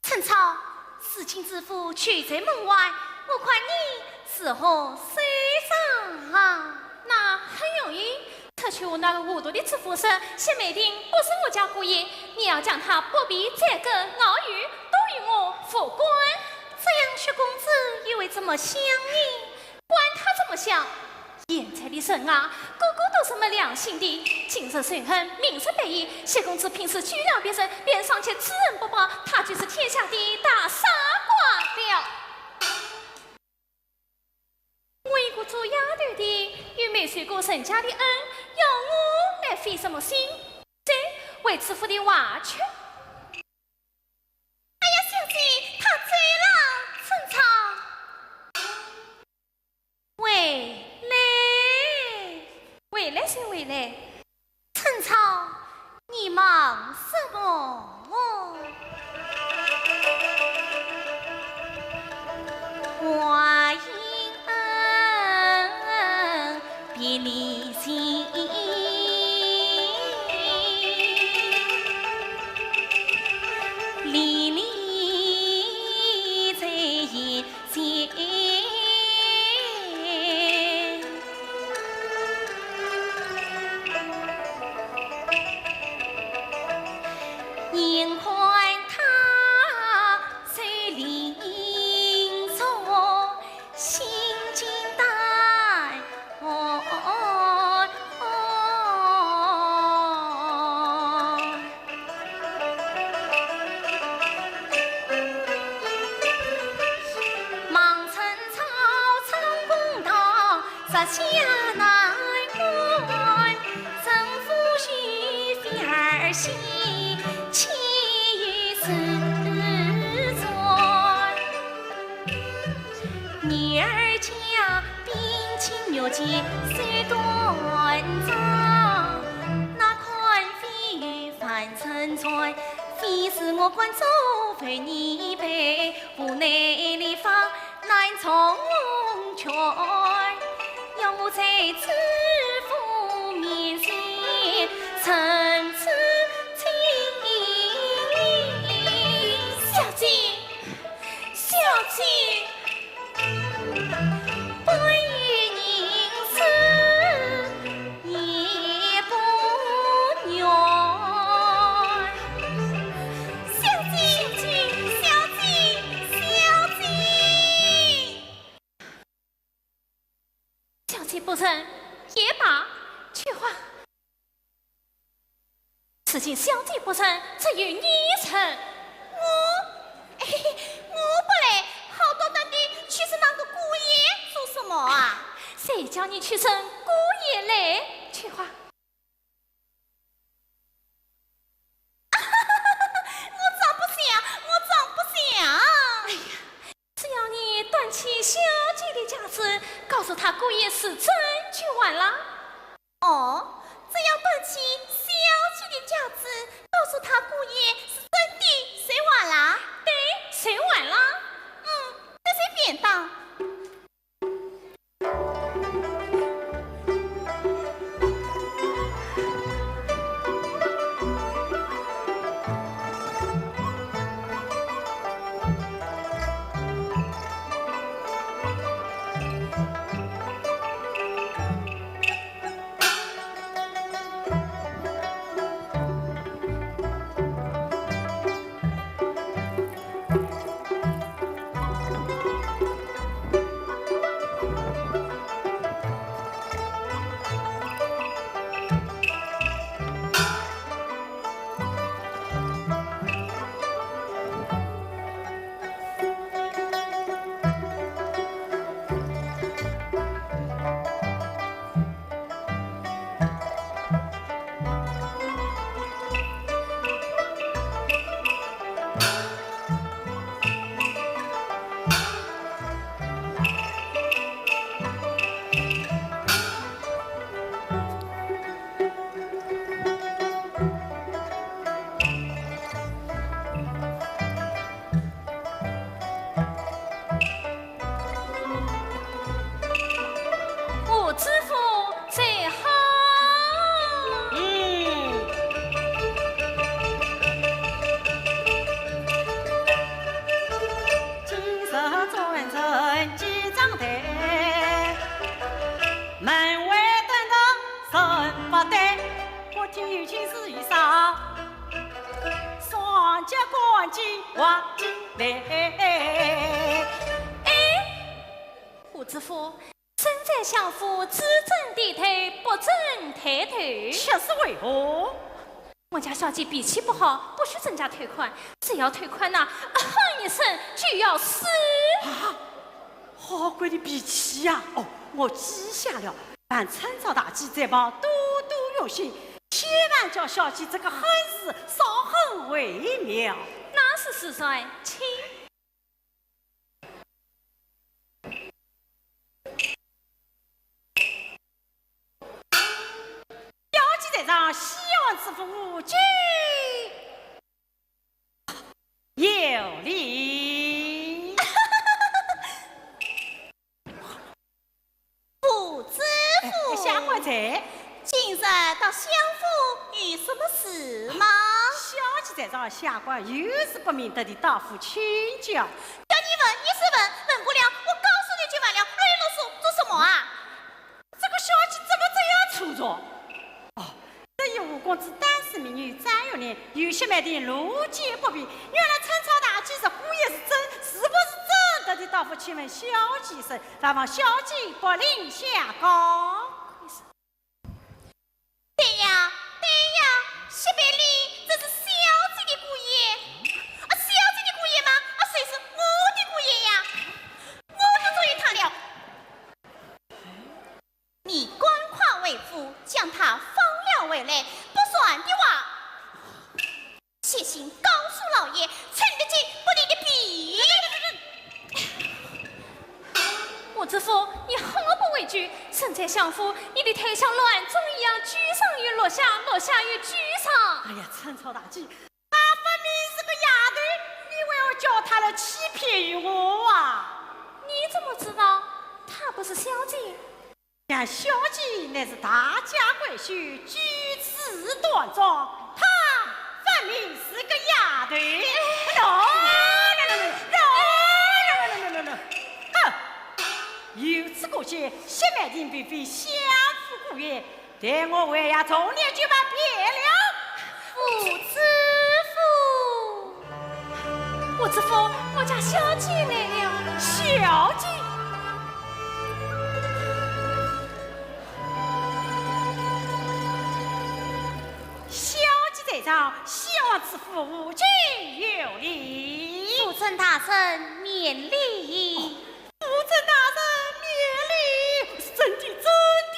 陈超，事情之父就在门外，我看你如何收场啊？那很容易，除去我那个糊涂的知府说，谢美婷不是我家姑爷，你要将她剥皮、宰割、熬油，都与我无关。这样，薛公子又会怎么想呢？ 管他怎么想，现在的人啊，个个都是没良心的。今日仇恨，明日报应，薛公子平时居良别人，便尚且知恩不报，他就是天下的大傻瓜了。我一个做丫头的，又没受过人家的恩，要我来费什么心？谁为知府的话去？ 哎呀，小姐，他走了。陈超，回来，回来，谁回来？陈超，你忙什么？话音 别离情，离离在眼前。眼看他 在林中心惊胆。望春草唱公道，日下难关，人无须 儿戏，岂有自传。女儿家，冰清玉洁手端庄，哪堪非凡人才？非是我官做，非你配，无奈立法 难从权，要我在知府面前认此情。小姐，小姐，不与人争，也不愿。如今小姐不认，只有你认。我，嘿嘿，我不来，好端端的去认那个姑爷做什么啊？谁叫你去认姑爷嘞？去吧。我装不像，我装不像。哎呀，只要你端起小姐的架子，告诉她姑爷是真就完了。 哦，只要端起小姐的架子，告诉她姑爷是真的，就完啦？对，就完啦。嗯，那就便当。 胡知府在后。嗯。今日转正几张台，门外登堂三八对，我听有请是一声，双脚关进黄金台。哎， 胡知府，身在相府，只准点头，不准抬头。却是为何？我家小姐脾气不好，不许人家偷看，只要偷看呐，啊哼一声就要死。啊，好鬼的脾气呀！哦，我记下了，烦趁早大姐在旁多多用心，千万叫小姐这个狠事扫狠为妙。那是自然，请。 小姐在上，西厢之福酒有礼。胡知府，哎，下官在。今日到相府有什么事吗？小姐在上，下官有事不明，特地到府请教。叫你问，你是问，问不了，我告诉你就完了，啰里啰嗦做什么啊？ 这个小姐怎么这样粗俗？哦，只有吴公子单是民女张玉莲，有些买定路见不平，原来趁早大姐是姑爷是真，是不是真的？特地到府请问小姐一声，还望小姐不吝下讲。对呀，对呀，西北里这是小姐的姑爷，啊，小姐的姑爷嘛，啊，谁是我的姑爷呀？我不中意他了。 你赶快回府，将他放了回来，不然的话，写信告诉老爷，拆你的筋，剥你的皮。胡知府，你好不规矩，身在相府，你的头像乱钟一样，居上又落下，落下又居上。哎呀，趁早大姐， 她分明是个丫头，你为何叫她来欺骗于我啊？你怎么知道她不是小姐？想小姐乃是大家闺秀，举止端庄，她分明是个丫头。No, no, no, no, no, no, no, no, no, no, no. 哼，有此可见，薛曼婷并非相府姑爷， 待我回衙从严，就把变了。胡知府，胡知府，我家小姐来了。小姐？小姐在上，到，谢王子府无敬有礼。府尹大人免礼。府尹大人免礼，是真的，真的。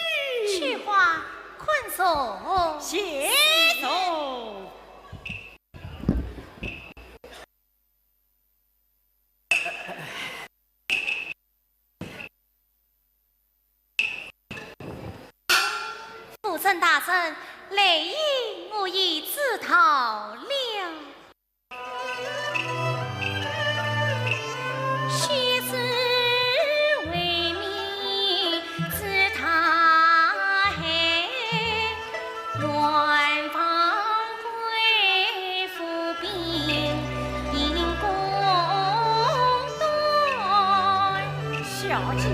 取花，困坐。谢坐。 府尹大人，来意我已知道了。 小姐，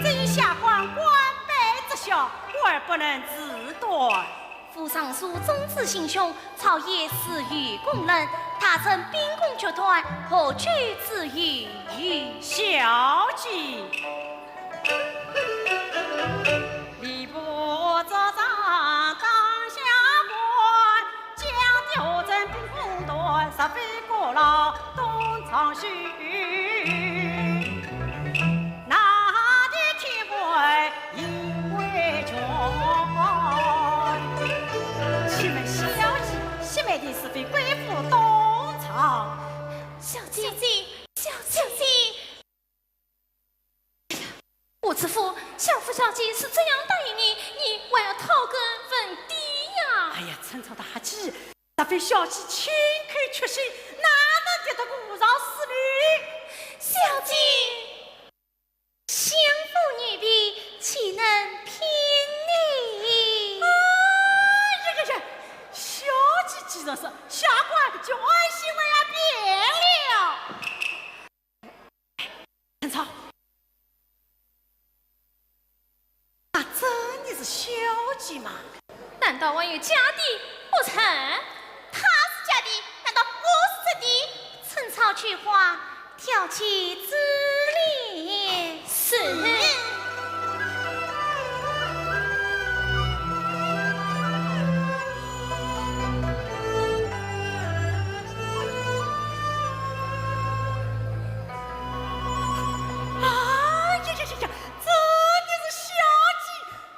这一下官官拜之下，官不能自断。 夫上书宗子心胸，朝野事与公论，大臣秉公决断，何惧之有？小姐。 请问小姐，谢媒的是非贵府东床？小姐，小姐，小姐，小姐。 吴知府，相府小姐是这样答应你，你还要讨根问底呀？哎呀，春草大姐，若非小姐亲口确信，哪能敌得过无上师呢？小姐，相府女婢岂能骗你？哎呀呀呀，小姐既然说，下官就安心，不要变了。 陈超，她真的是小姐吗？难道还有假的不成？她是假的，难道我是真的？陈超，取花，条件之列。是。 啊呀呀呀呀，真的是小姐，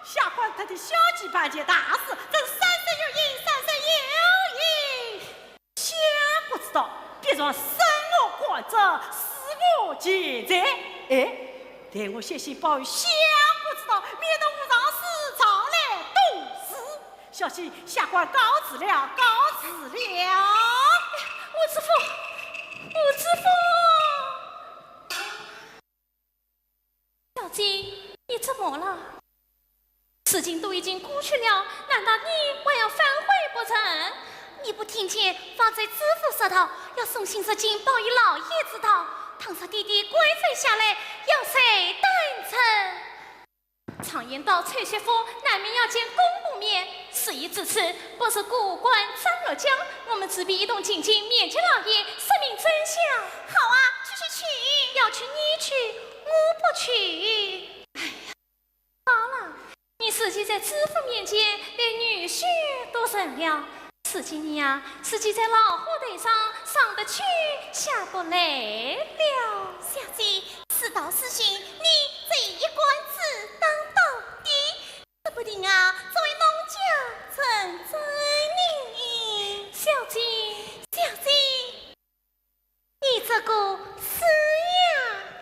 下官特替小姐办件大事，真三生有幸，三生有幸。相国之道，必然生我广正，死我前程。哎，待我写信报与相国知道，免得无常使常来多事。 小姐，下官告辞了，告辞了。吴知府，吴知府，小姐，你怎么了？事情都已经过去了，难道你还要反悔不成？你不听见方才知府说道，要送信入京报与老爷知道，倘若爹爹官做下来，要谁担责？ 常言道，抽血妇难免要见公婆面，事已至此，不如过关斩六将，我们自便一同进京面见老爷，说明真相。好啊，去去去！要去你去，我不去。哎呀，好了，你自己在知府面前对女婿多人了， 自己你呀，自己在老虎头上上得去，下不来了。小姐，事到如今，你这一官职当到底，说不定啊，这位弄僵成真呢。小姐，小姐，你这个死丫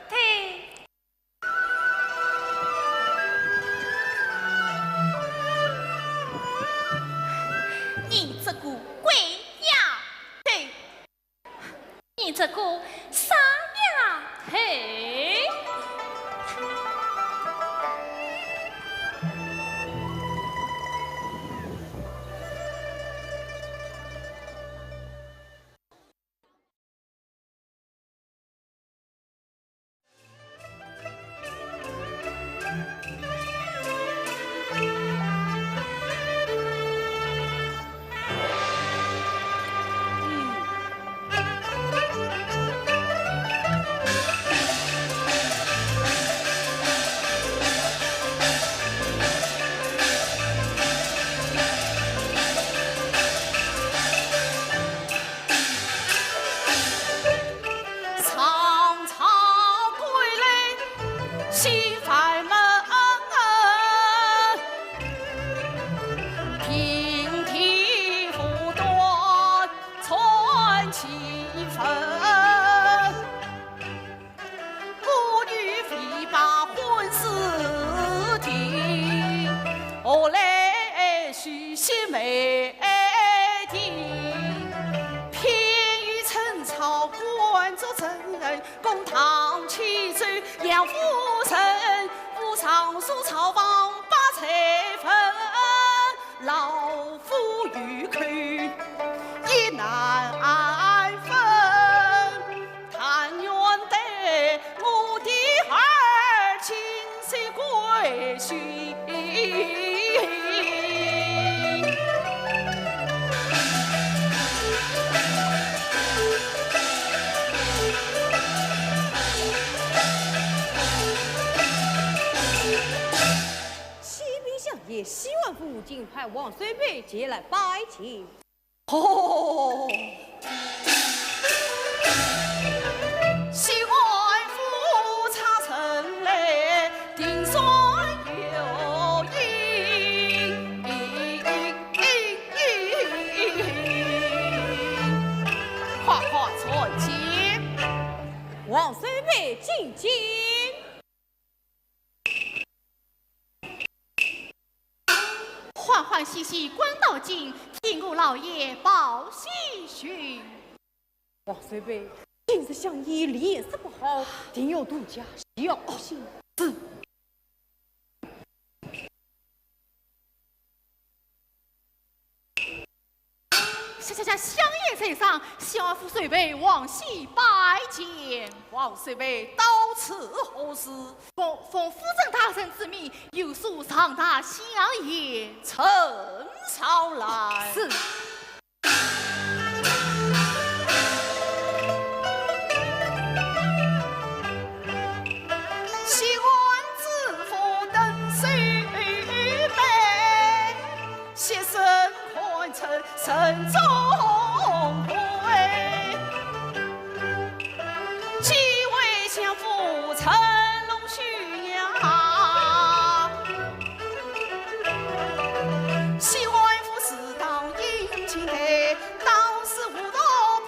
头！ 你这个鬼丫头！你这个傻丫头！王守备前来拜见。哦，谢安府差人来，定然有因。快快参见。王守备觐见。 欢欢喜喜赶到京，替我老爷报喜讯。王守备，今日相爷脸色不好，定有大家孝心。是。 相相相相爷在上，谢安府守备王喜拜见。王守备到此何事？奉奉辅政大人之命，有书上达相爷。呈上来。是。谢安知府登守备， 谢圣看成圣宗贵，几位相府成龙须呀。谢安府是当应景的，当时无道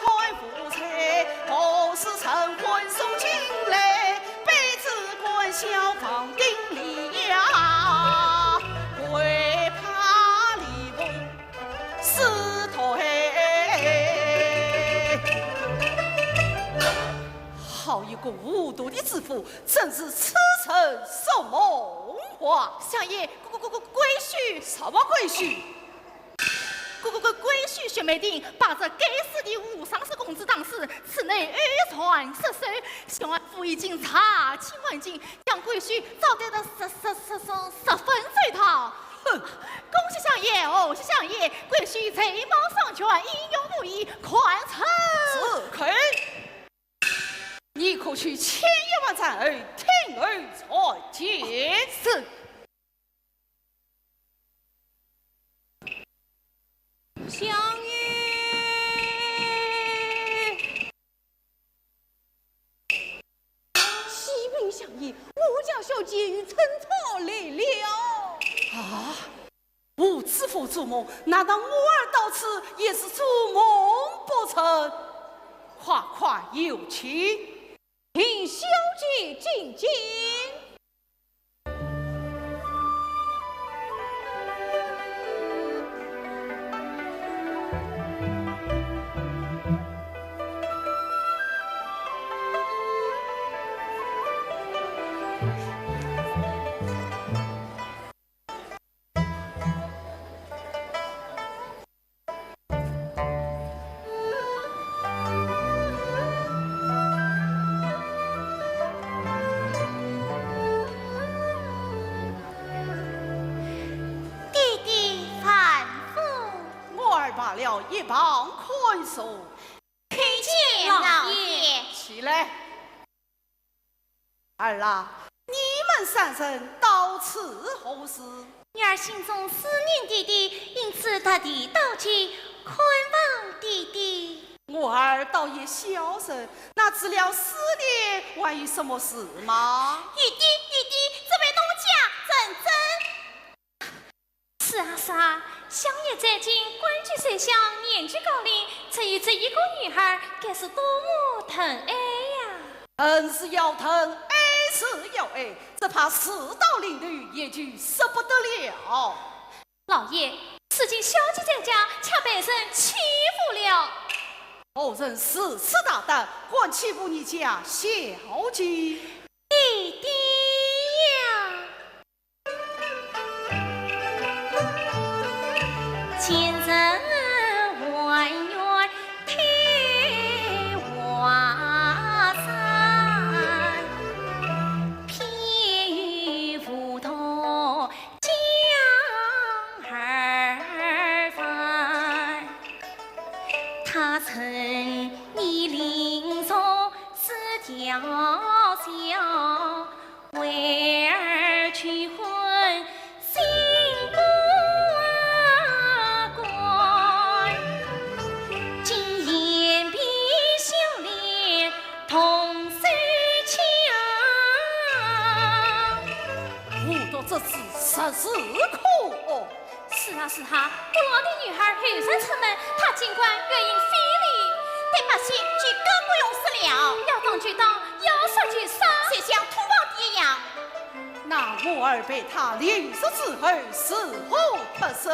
看无才，何时成婚送进来，卑职官小房顶里呀。 好一个糊涂的知府，真是痴人说梦话。相爷，贵贵贵贵贵婿。什么贵婿？贵贵贵贵婿薛梅定，把这该死的无常氏公子打死，此乃二传失手，谢安府已经查清案情， 将贵婿招待得十十十十十分周到。哼！恭喜相爷，贺喜相爷，贵婿才貌双全，英勇无疑，堪称。是，可以。你可去千言万语，听候参见。是。 相爷，启禀相爷，我家小姐与陈超来了。啊，我知府做梦，难道我儿到此也是做梦不成？快快有请。 请小姐觐见。爹爹吩咐。我儿罢了一旁看守。叩见老爷。起来。 儿啊，你们三人到此何事？女儿心中思念爹爹，因此特地到此看望爹爹。我儿倒也孝顺，那除了思念，还有什么事吗？爹爹，爹爹，这位东家认真。 是啊，是啊，相爷在京官居首相，年纪高龄，只有这一个女儿，该是多么疼爱呀！疼是要疼，爱是要爱，只怕事到临头，也就使不得了。老爷，如今小姐在家，却被人欺负了。何人如此大胆，敢欺负你家小姐？爹爹呀！ 前人还愿退华山，偏又无道江而返。他趁你临终思调笑， 为儿求婚新官那时候，不老的女孩后生出门，她尽管月影飞离，对百姓就更不用说了。要打就打，要杀就杀。就像土皇帝一样。那我儿被他凌辱之后，如何不成？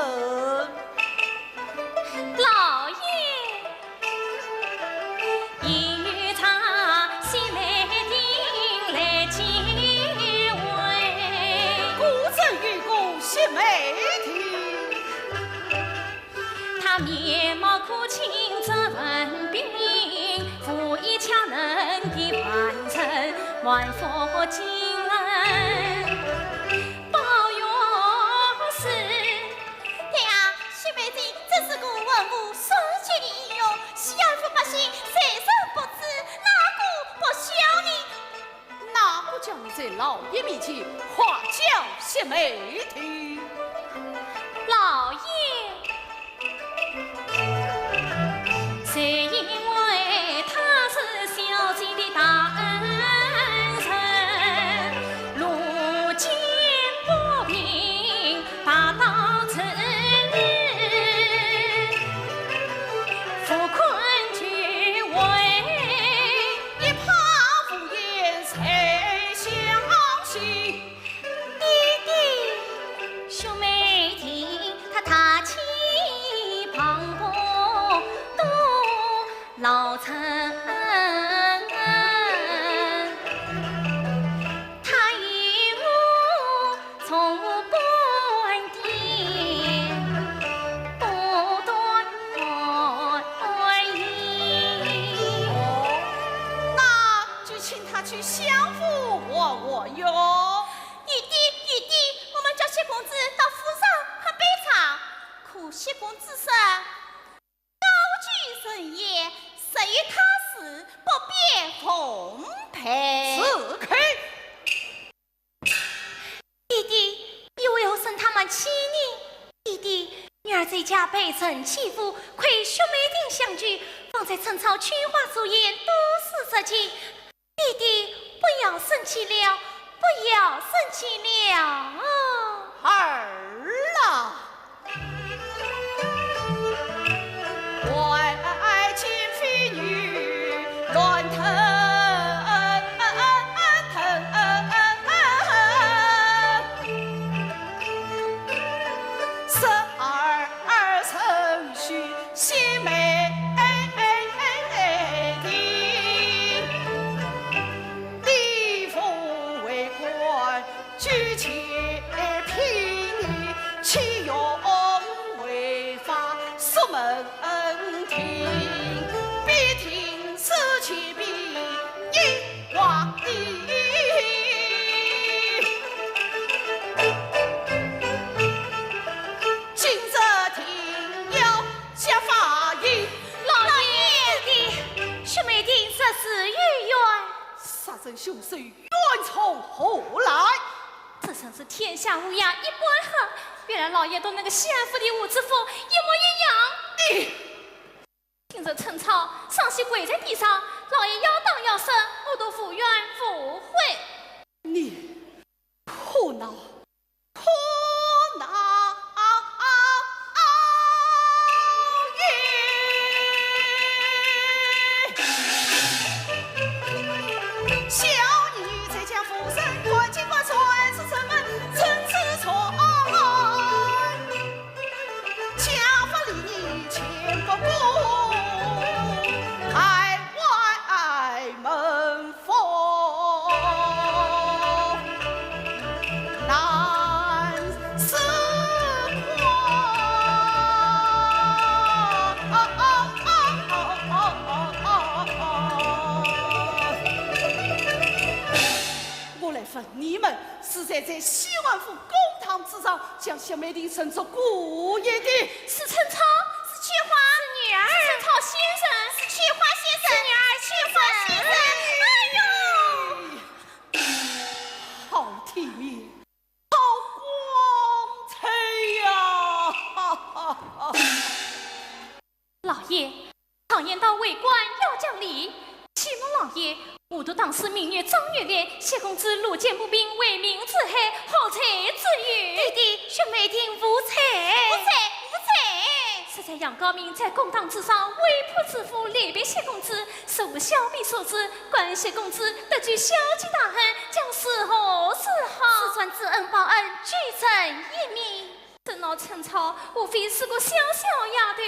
老爷。 故正有个雪梅亭。对啊，雪梅亭真是个文武双全的英雄，西安府百姓谁人不知，哪个不晓得？哪个叫你在老爷面前夸奖雪梅亭？老爷。 爹爹，雪梅亭，她大气磅礴多老成，她与我从无半点不端倪。哦，那就请她去相府和和哟。 爹爹，爹爹，我们叫薛公子到府上喝杯茶。可薛公子说：“高居人宴，谁与他事，不便奉陪。”住口！爹爹，你为何生他们气呢？爹爹，女儿在家被人欺负，亏雪梅亭相救，方才趁早拈花逐叶，多施这情。 爹爹，不要生气了，不要生气了。儿啊！老爷，雪梅亭实是有冤。杀人凶手冤从何来？这真是天下乌鸦一般黑，原来老爷同那个西安府的无知妇一模一样。你！ 今日趁早，上去跪在地上，老爷要打要杀，我都无怨无悔。你可恼，可恼也！小女在家无人看，今晚转出城门，怎知错案？ 家法礼仪全不顾，害外门风难自宽。我来问你们，是谁在西安府公堂之上 将雪梅亭称作姑爷的？是陈超，是翠花，是女儿，是陈超先生，是翠花先生，是女儿，翠花先生。哎呦，好体面，好光彩呀！老爷， 常言道为官要讲理。启禀老爷，我读当时明月张月恋，谢公子路见不平为民除害，何罪之有？爹爹，雪梅亭无罪。无罪？实在杨高明在公堂之上为破知府，力逼薛公子，受小婢所指，敢薛公子得罪小姐大人，将如何是好？自传知恩报恩，举证一明。这闹陈操，无非是个小小丫头，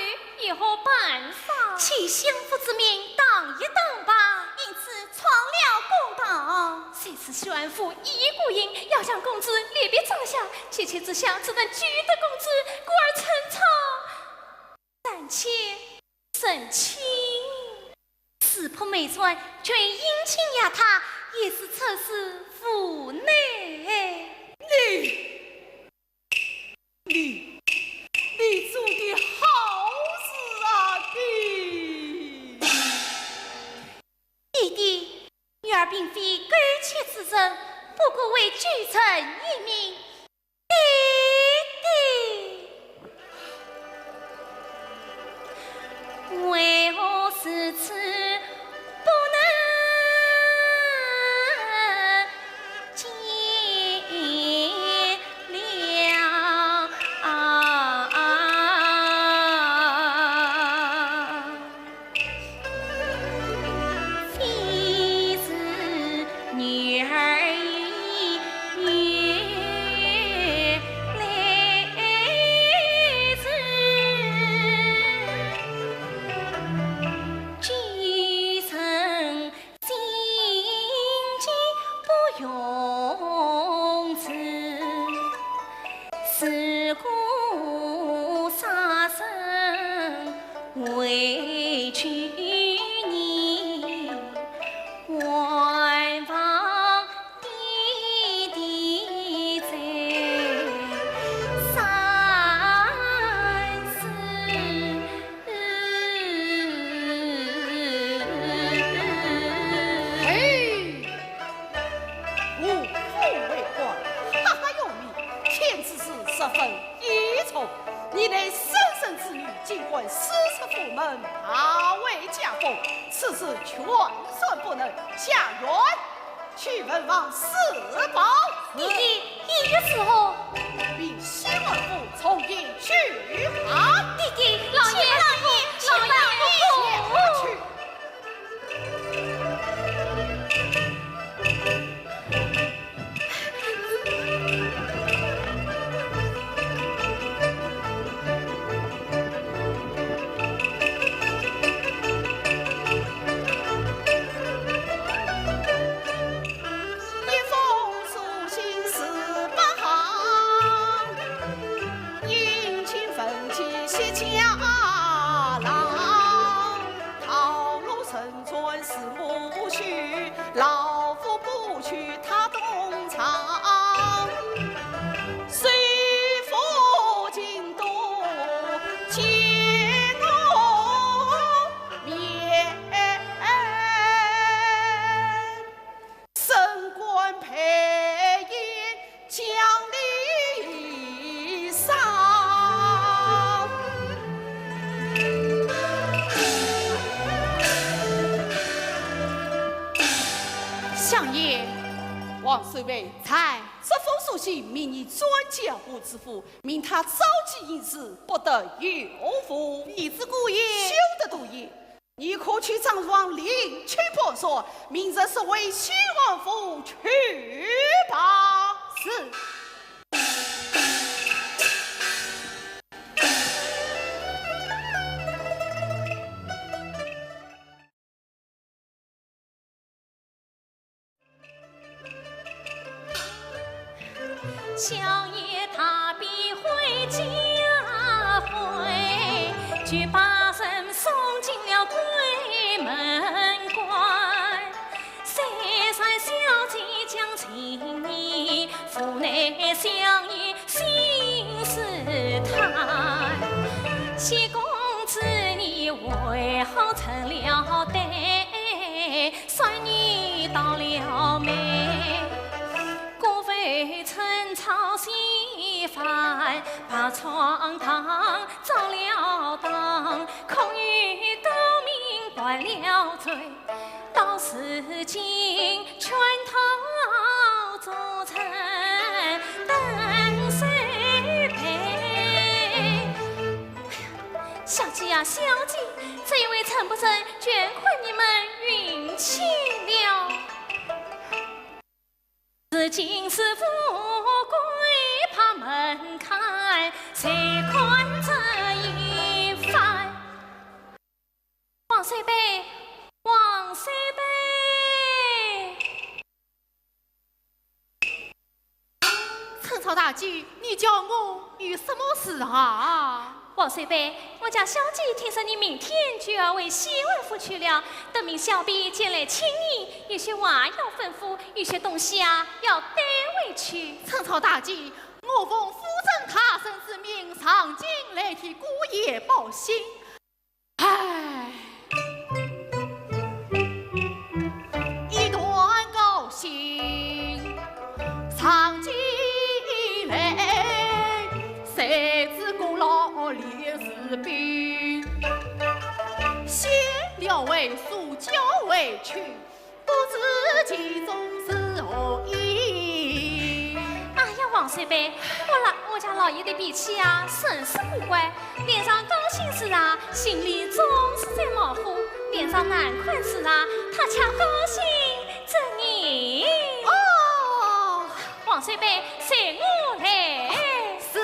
有何办法？取相府之名，当一当吧。因此闯了公堂。谁知薛安府一意孤行，要将公子力逼斩下，急切之下，只能救得公子，故而陈操 胆怯、神气。识破美钏，却殷勤压他，也是出自无奈。你，你，你做的好事啊，你！爹爹，女儿并非勾结之人，不过为救人一命。 爹爹，为何如此不能见谅？ 非是女儿意，原来是君臣心机不容辞。 如果杀身为救你，还望爹爹再三思。 嘿，我父为官，哈哈有名，天子是十分倚重。你乃生身之女，竟敢私出府门，败坏家风，此事全算不能。下院 去问王世宝。爹爹，意欲如何？命薛安府重刑求饶。爹爹，老爷，老爷，老爷，不可。去。 一封书信十八行，殷勤问计谢家老。道路甚远是牧区，老夫不去他东床。谁 相爷。王守备。在。这封书信命你转交吴知府， 命他召集人士，不得有误。弟子姑爷。休得多言，你可去张床另求旁说，明日速回宣安府去吧。是。 小爷踏遍回家回，就把人送进了鬼门关。虽然小姐将情意，无奈小爷心事太。谢公子你为何成了对？ 算你倒了霉。过府陈操嫌犯把闯堂遭了当，恐与高明犯了罪，到如今全逃出城等受备。呀，小姐，这一回陈伯承全看你们运气了。如今是富贵把门开，谁看这一番？王守备，王守备。 陈操大姐，你叫我有什么事啊？王守备，我家小姐听说你明天就要回西安府去了，特命小婢前来请你，有些话要吩咐，有些东西啊要带回去。陈操大姐，我奉府尹大人之命，上京来替姑爷报信。 唉，一段高兴，上京来，谁知故老连士兵，先撩回书交回去，不知其中是何意。哎呀，王守备，我老，我家老爷的脾气啊，甚是古怪。 脸上高兴时啊，心里总是在冒火；脸上难看时啊，他却高兴着呢。哦，王守备，随我来。是。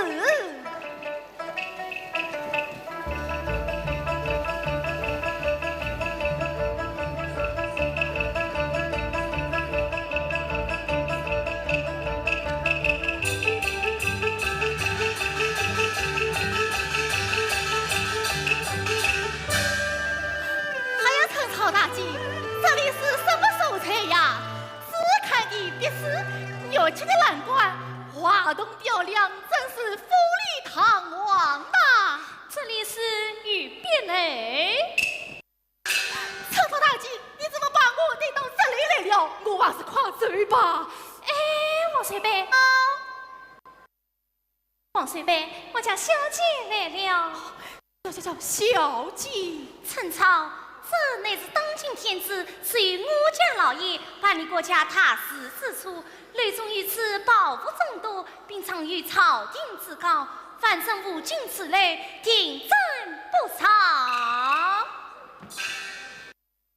哎呀，陈操大姐，这里是什么所在呀？只看的别是玉砌的栏杆，画栋雕梁，真是富丽堂皇呐。这里是御笔楼。 陈操大姐，你怎么把我带到这里来了？我还是快走吧。哎，王守备。啊。王守备，我家小姐来了。小，小，小，小姐。陈操，这乃是当今天子，是由我家老爷办理国家大事之处， 楼中御赐宝物众多，并藏于朝廷之高，凡是无尽此类，定斩不赦。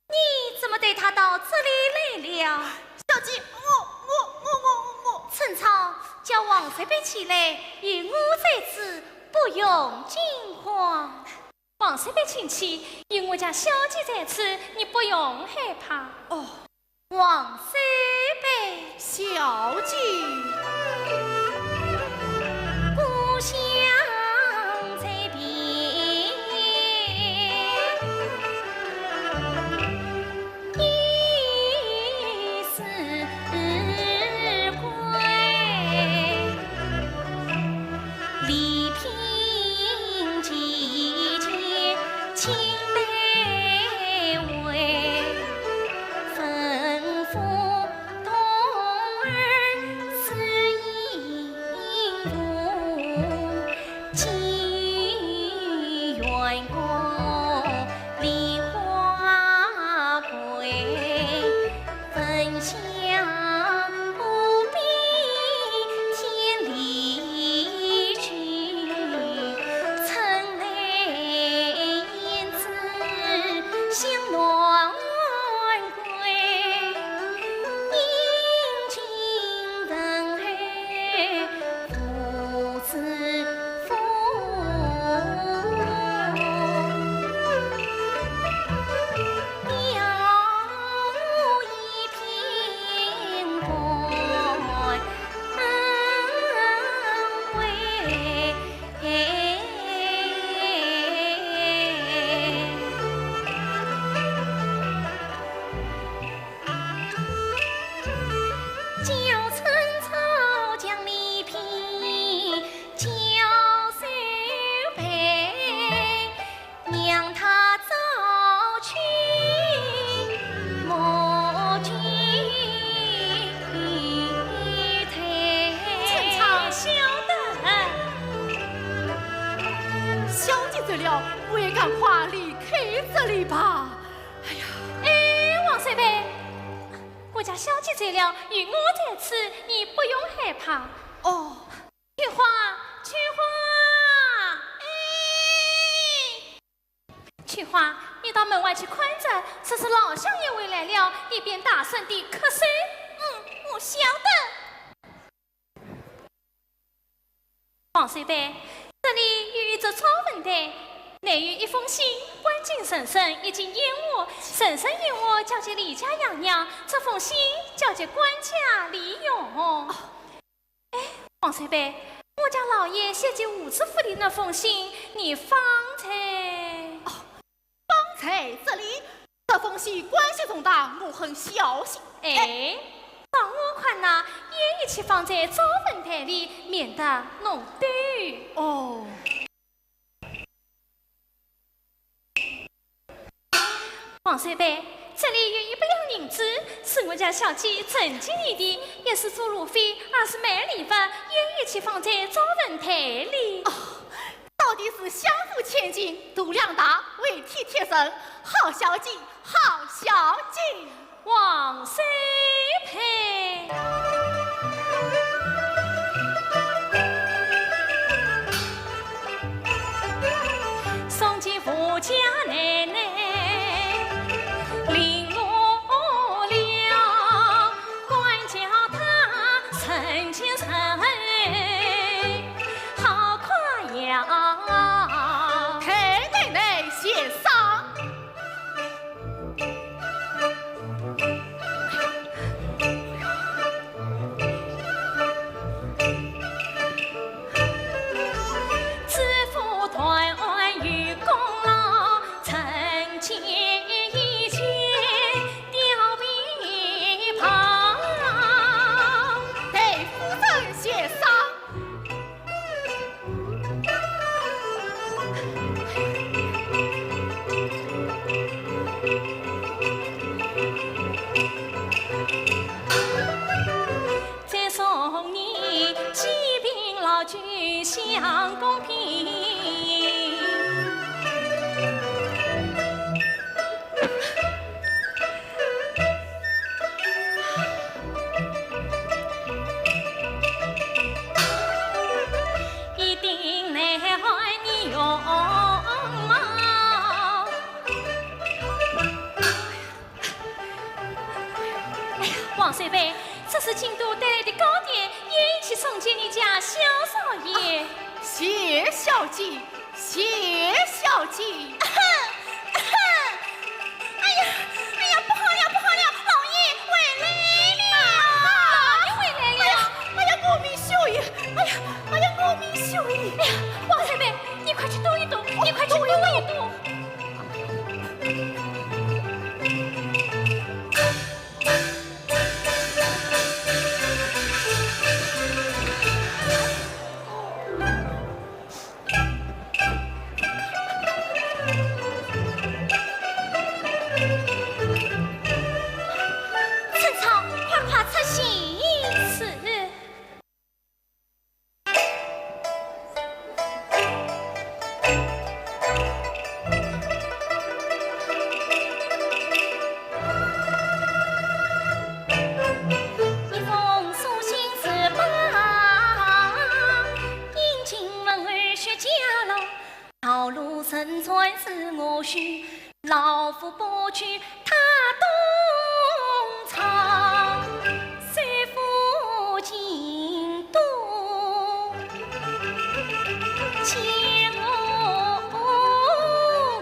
你怎么带他到这里来了？小姐，我，我，我，我，我……陈操，叫王守备起来，有我在此，不用惊慌。 王守备请起，有我家小姐在此，你不用害怕。哦，王守备。小姐。故乡在边，一 时归，礼品既见，请带回，吩咐童儿施一服。 寄元恭梨花桂，焚香不比天理君。春来胭脂香暖 桂，饮尽温而不知苦。要一品官位。 叫春草将礼品交手背，让他早去莫及退。春草，小等。小姐走了，我也赶快离开这里吧。哎呀，哎，王守备，我家小姐走了，有我在此，你不用害怕。哦。 菊花，菊花。哎。翠花，你到门外去看着，说是老相爷回来了，一边大声地咳嗽。嗯，我晓得。王守备，这里有一只招魂台，内有一封信，关进神圣，一进阴府，神圣阴府交给李家养娘，这封信交给官家利用。哦， 哎，王守备，我家老爷写给吴知府的那封信，你方才……哦，方才这里，这封信关系重大，我很小心。哎，照我看呐，也一起放在招魂台里，免得弄丢。哦。 王守备，这里有一百两银子，是我家小姐赠给你的，也是做路费，也是买礼物，也一起放在招魂台里。哦，到底是相府千金，度量大，为天贴身，好小姐，好小姐。 王守备。送给吴家奶奶，领我了，管教她成全人，好快呀。太奶奶谢赏。 知府断案有功劳，成全一件貂皮袍。待夫人谢赏。 再送你几瓶老酒相公平。 一定难为你用。哎呀，王守备，这是京都带来的糕点，也一起送给你家小少爷。谢小姐， 谢小姐。哎呀，哎呀，不好了，不好了，老爷回来了！老爷回来了！哎呀，哎呀，我命休矣！哎呀，哎呀，我命休矣！哎呀，王守备，你快去躲一躲，你快去躲一躲。陈昌，快快出去！是。 一封书信是吧，引进门后雪家楼，道路深川是我去，老夫不去踏东床，谁负京都 见我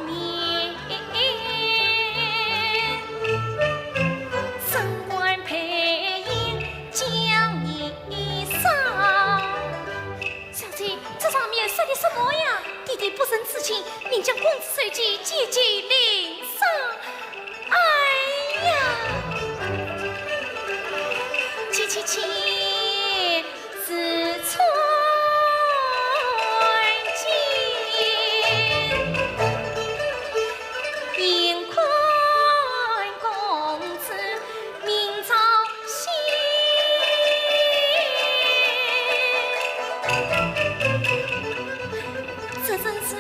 面，升官配印讲一声。小姐，这上面写的什么呀？爹爹不忍自弃，命将公子收去，解救林殇。哎呀，去去去！ 是春节，应看公子明朝醒。这真是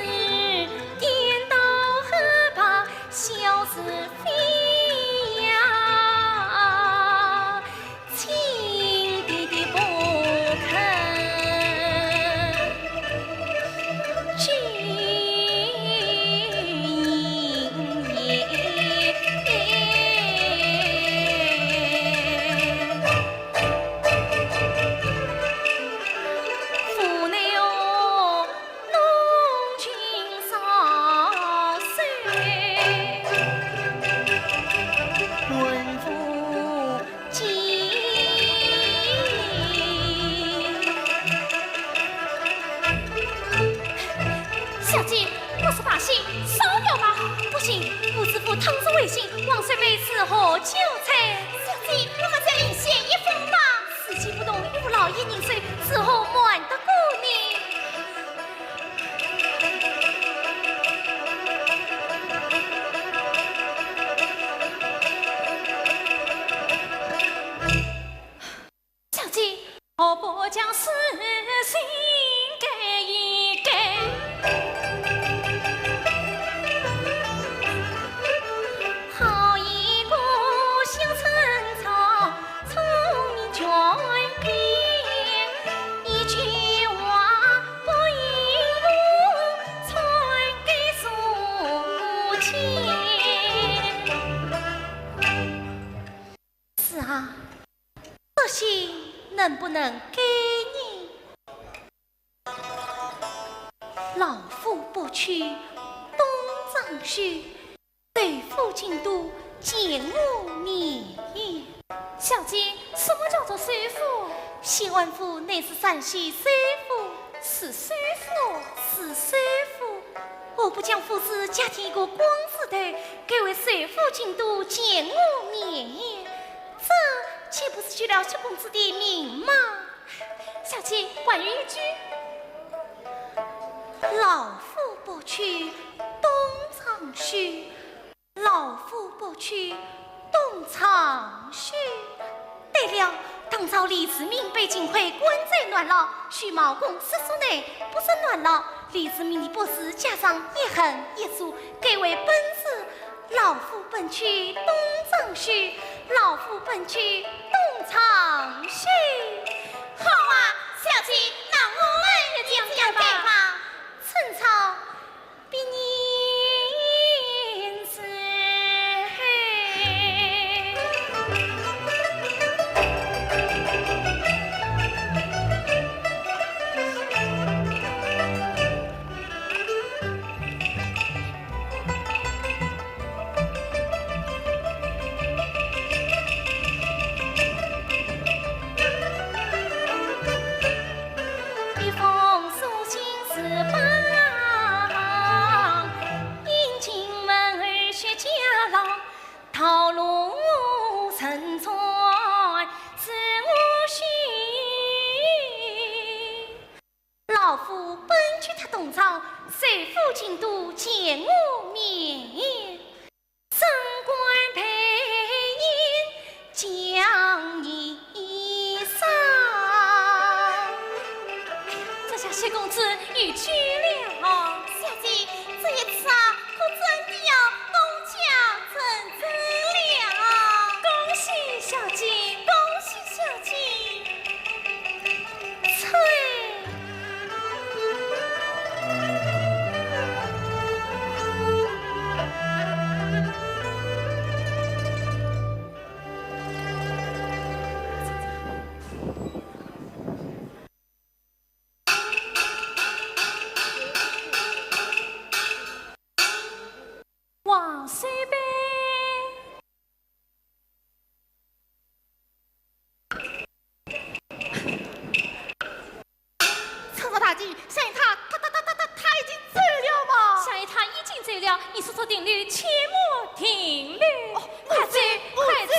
颠倒黑白，笑是非呀。 亲爹爹不肯去。是啊，这信能不能给你？老夫不去东张西， 谁负京都见我面也。小姐，什么叫做谁负？谢安府乃是山西谁府。是谁府？是谁府？我不将府子嫁进一个光字头，改为谁负京都见我面也，这岂不是取了薛公子的名吗？小姐，还有一句。老夫不去东张西， 老夫不去东张西。对了，当朝李世民被金盔关在南牢，许茂公失足难，不是南牢。李世民的不是加上一横一竖，改为奔字。老夫奔去东张西，老夫奔去东张西。好啊，小姐，那我们也这样改吧。春草 老夫奔去他东朝，谁负京都见我面。 升官拜印讲一声。这下薛公子有救了。小姐，这一次啊，可真的要东家成真了。恭喜小姐，恭喜小姐。 王守备。趁着大吉，相爷他，他，他，他，他，他，他已经走了吗？相爷他已经走了，你速速停留，切莫停留。哦，快走，快走。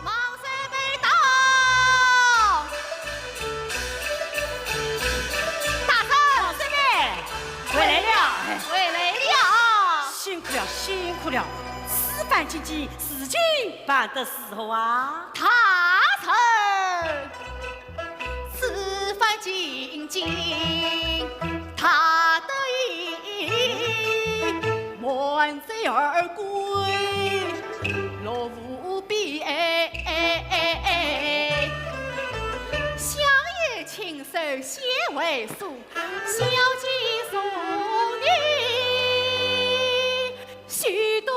王守备到。大人。王守备，回来了。回来了。辛苦了，辛苦了。此番进京，事情办得如何啊？大人。 此番进京，大得意，满载而归，乐无边。相爷亲手写遺书，小姐送你 许多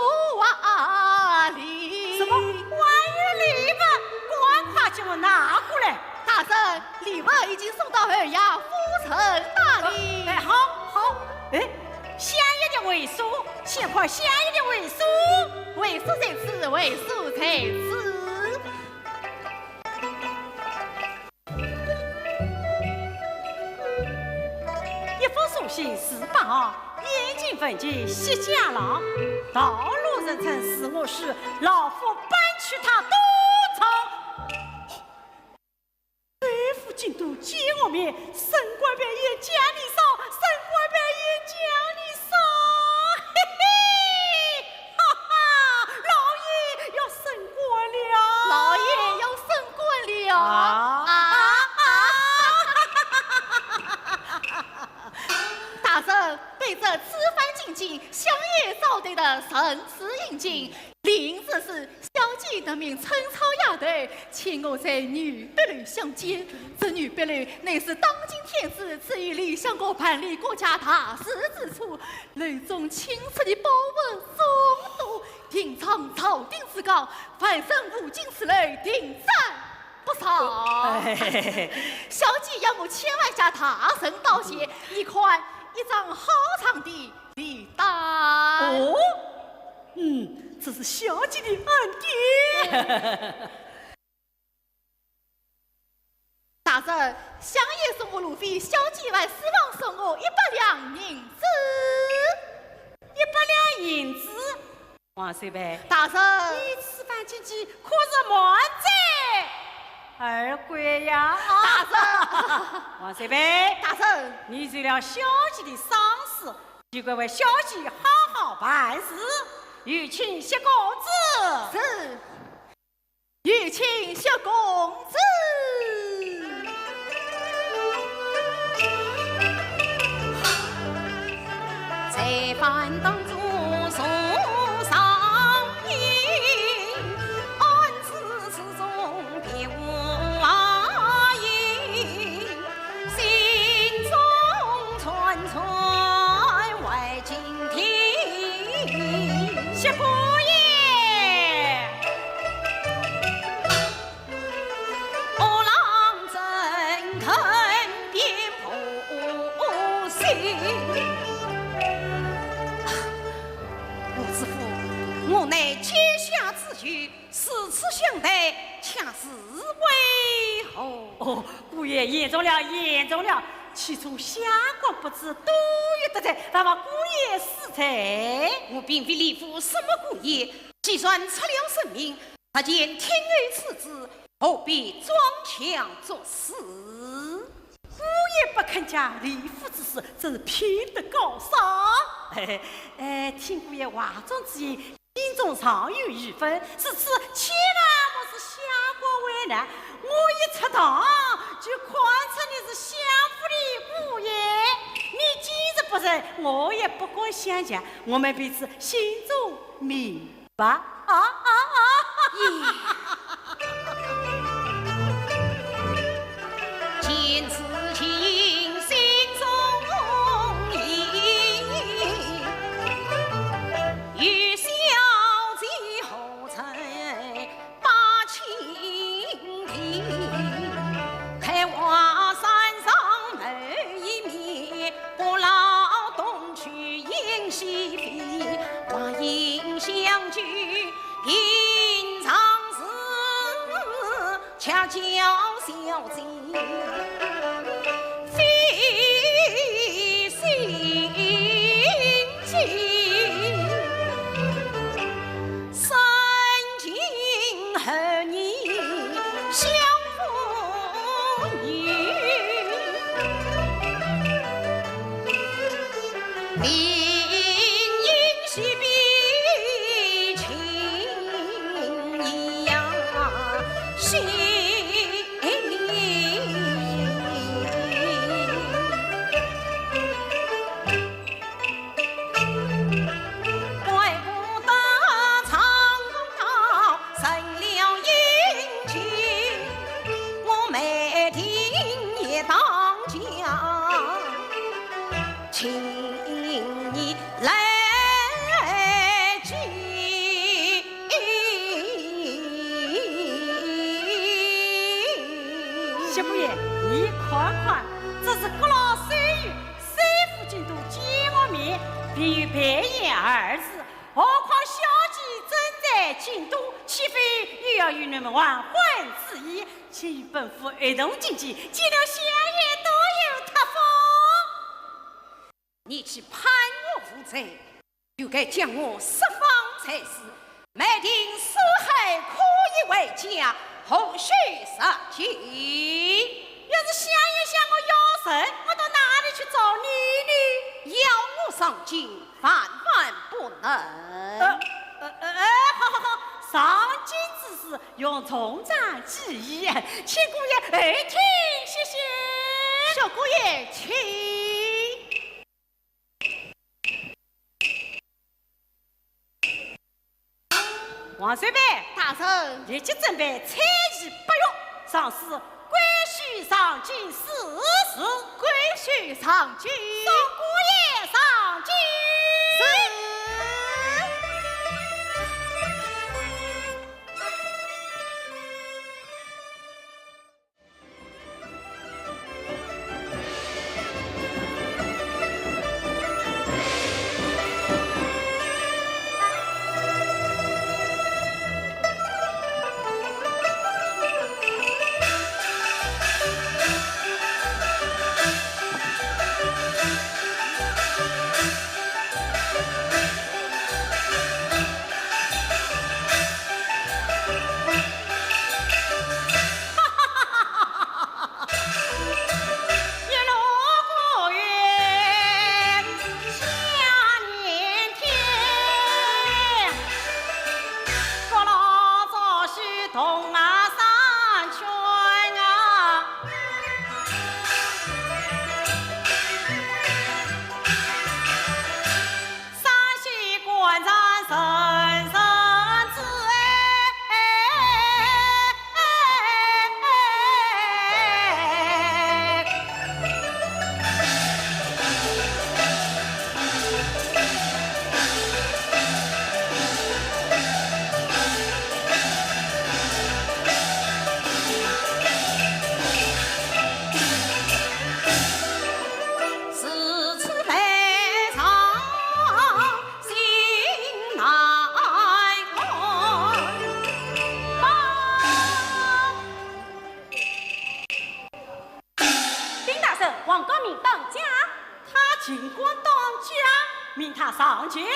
啊礼。什么？还有礼物？赶快给我拿过来！大人，礼物已经送到后衙，夫人那里。哎，好，好。哎，相爷的遺书，先看相爷的遗书。遗书在此，遗书在此。 一封书信是八行，眼睛问及谢家郎，道路人称是我是老夫搬去他东朝。谁负京都见我面，升官拜印讲你上，升官拜印讲你上。嘿嘿，哈哈，老爷要升官了。老爷要升官了。啊。啊，啊。对着此番进京，相爷招待得甚是殷勤。临行时，小姐特命春草丫头，请我在女壁楼相见。这女壁楼乃是当今天子之于理相国办理国家大事之处，楼中请赐的宝物众多，定藏朝廷之高，凡升五经之类，定斩 不少。哎，小姐要我千万向大人道谢，你看，一张好场的礼单。哦，嗯，这是小姐的恩典。大人，相爷送我路费，小姐还私房送我一百两银子。一百两银子？ 王守备。大人。你此番进京可是满载而归呀？啊。大人。王守备。大人。你受了小姐的赏识，你乖为小姐好好办事，有请薛公子。是。有请薛公子。 胡知府，我乃阶下之囚，如此相待，恰是为何？哦，姑爷言重了，言重了。起初下官不知，多有得罪，还望姑爷恕罪。我并非李府什么姑爷，既然出了人命， 可见天有此旨，何必装腔作势？姑爷不肯解李府之事，真是品德高尚。哎，听姑爷话中之意，心中尚有余愤，如此千万莫使下官为难。我一出堂，就看出你是相府的姑爷。你今日不认，我也不敢相见，我们彼此心中明 白。啊啊啊！谢姑爷，你看看，这是阁老手谕，三府京都见我面，并有备宴二字，何况小姐正在京都，岂非又要与你们完婚之意？请与本府一同进京，见了相爷多有托付。 你既判我无罪，就该将我释放才是。未定四海可以回家，何须入京？要是相爷向我要人，我到哪里去找你呢？要我上京，万万不能。呃，呃，呃，呃，好，好，好，上京之事，容从长计议，请姑爷爱听，谢谢。小姑爷，请。王守备，大人。立即准备彩旗八月，上书归书上京四字。归书上京。送姑爷上京。是。禀大人，王高明到家。他竟敢到家，命他上前。是。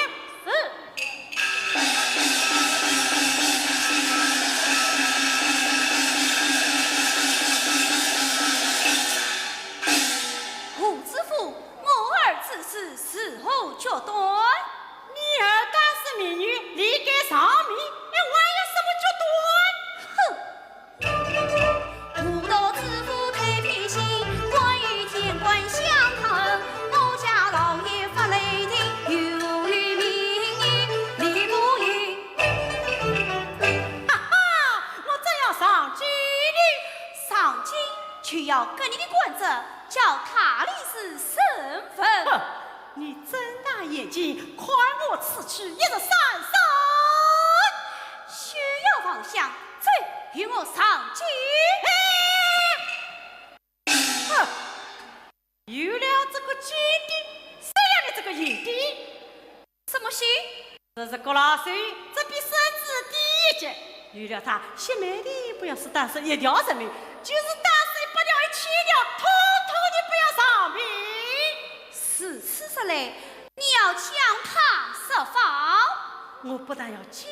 胡知府，我儿之事，如何决断？你儿当是名医，理该上面，你还有什么决断？哼！ 哈哈，我正要上京呢。上京就要革你的官职，叫大理寺审问。哼，你睁大眼睛看我此去一日三省。休要妄想，走，与我上京。哎！ 哼，有了这个金的，少了你这个银的。什么信？这是郭老师这笔圣旨第一节，有了它，谢媒的不要是单说一条人命，就是单说一百条、一千条，统统你不要上命。如此说来， 你要将他释放？我不但要将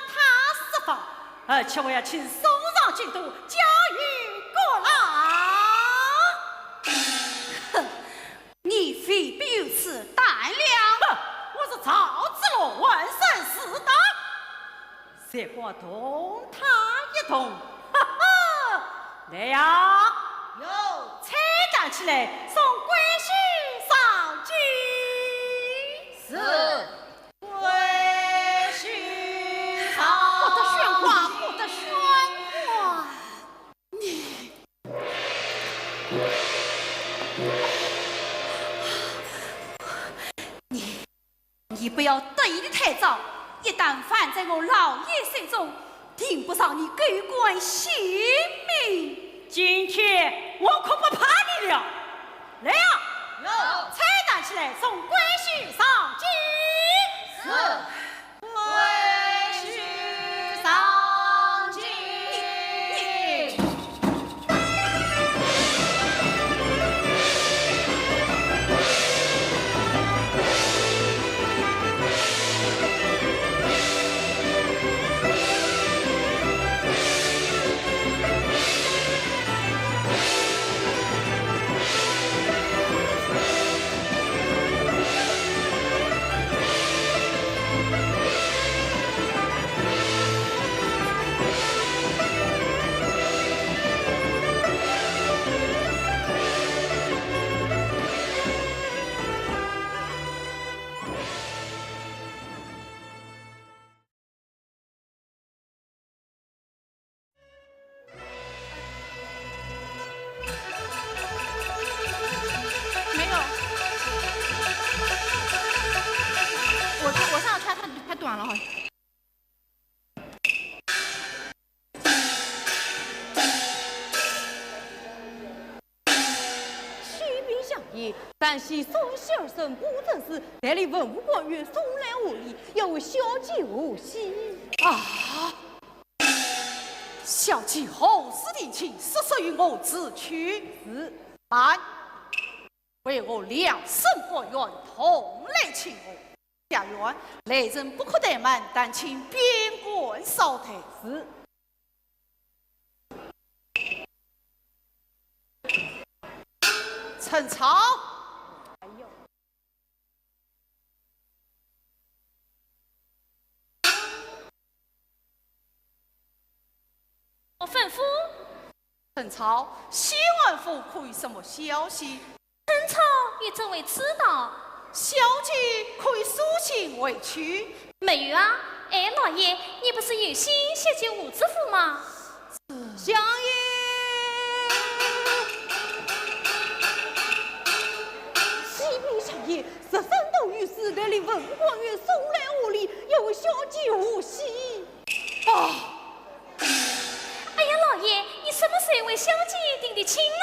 他释放，而且我要请送上京都，交与郭老。哼，你未必有此胆量。哼，我是赵子龙，万岁是大。 谁敢动他一动？哈哈！来呀！有。彩担起来，送归西上京。是。归西上。不得喧哗，不得喧哗！你，你， 你不要得意的太早，一旦犯在我老爷手中，定不饶你狗官性命。今天我可不怕你了。来呀，有。彩担起来，送归西上京。是。归西上京。你，你，放了。启禀相爷，单喜送喜而生，不正是，待立文武官员送来贺礼，要为小姐贺喜。啊！小姐何时定亲？速速与我辞去。是。慢，为我两省官员同来请贺。 下院，来人不可怠慢，但请边关稍待。是。陈操。哎呦。我吩咐。陈操，西安府可有什么消息？ 陈操，你怎会知道？小姐可以书信回去？没有啊。哎，老爷，你不是有信写给吴知府吗？相爷。启禀相爷，十三道御史，待立文武官员送来贺礼，要为小姐贺喜。 哦。哎呀，老爷，你什么时候为小姐定的亲呢？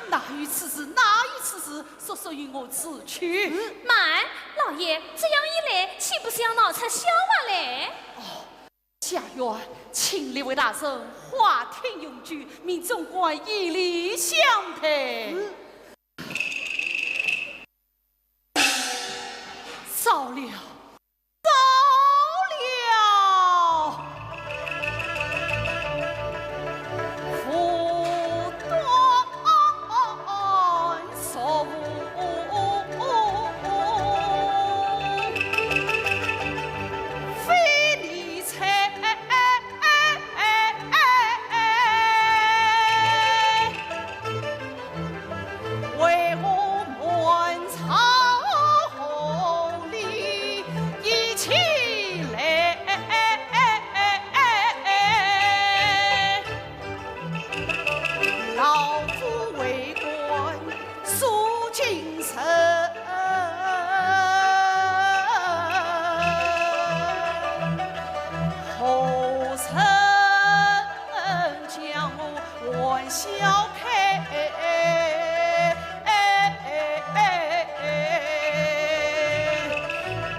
哪有此事，哪有此事，速速与我辞去。慢，老爷，这样一来，岂不是要闹出笑话来？哦，下院，请列位大人花厅用酒，命总管以礼相待。嗯。糟了， 到了。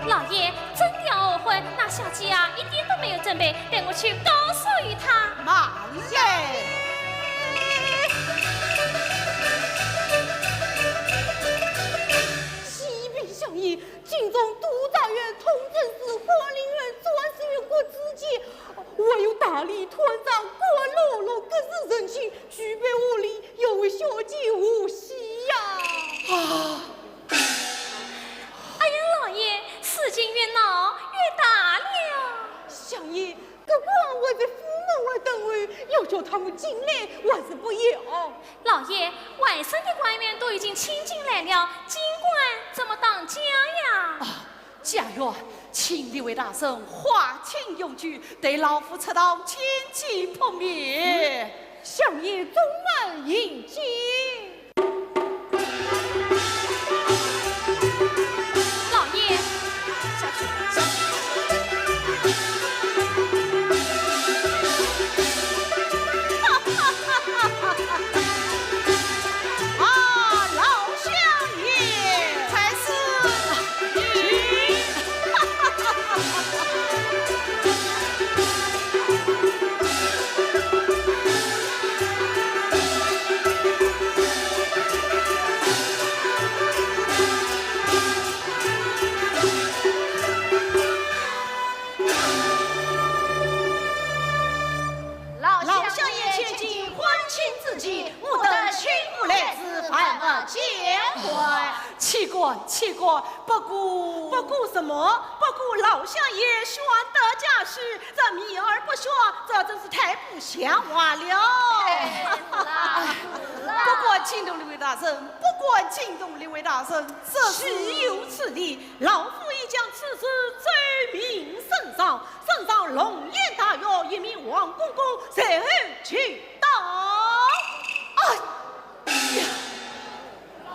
老爷，真的要完婚，那小姐啊，一点都没有准备，待我去告诉于她。慢来。启禀相爷，京中都察院通政司、翰林院、转书院各知县，还有大理、团长、官老老，各式人请，举杯贺礼，要为小姐贺喜呀！啊！ 哎呀，老爷，事情越闹越大了。相爷，搿个还在府门外等候，要叫他们进来，还是不要？老爷，外省的官员都已经请进来了，京官怎么当家呀？啊，家院，请列位大人花厅用酒，待老夫出堂见见仆面。嗯，相爷中门迎接。 老爷。下去，下去。啊，老相爷。才是你。 老相爷千金欢庆之际，我等请勿来此，万勿见怪。 岂敢，岂敢，不过，不过什么？不过老相爷选得佳婿，这面而不选，这真是太不像话了。哎，是啦，是啦。不敢惊动列位大人，不敢惊动列位大人，这是岂有此理！老夫已将此事奏明圣上，圣上龙颜大悦，一命王公公随后就到。哎呀！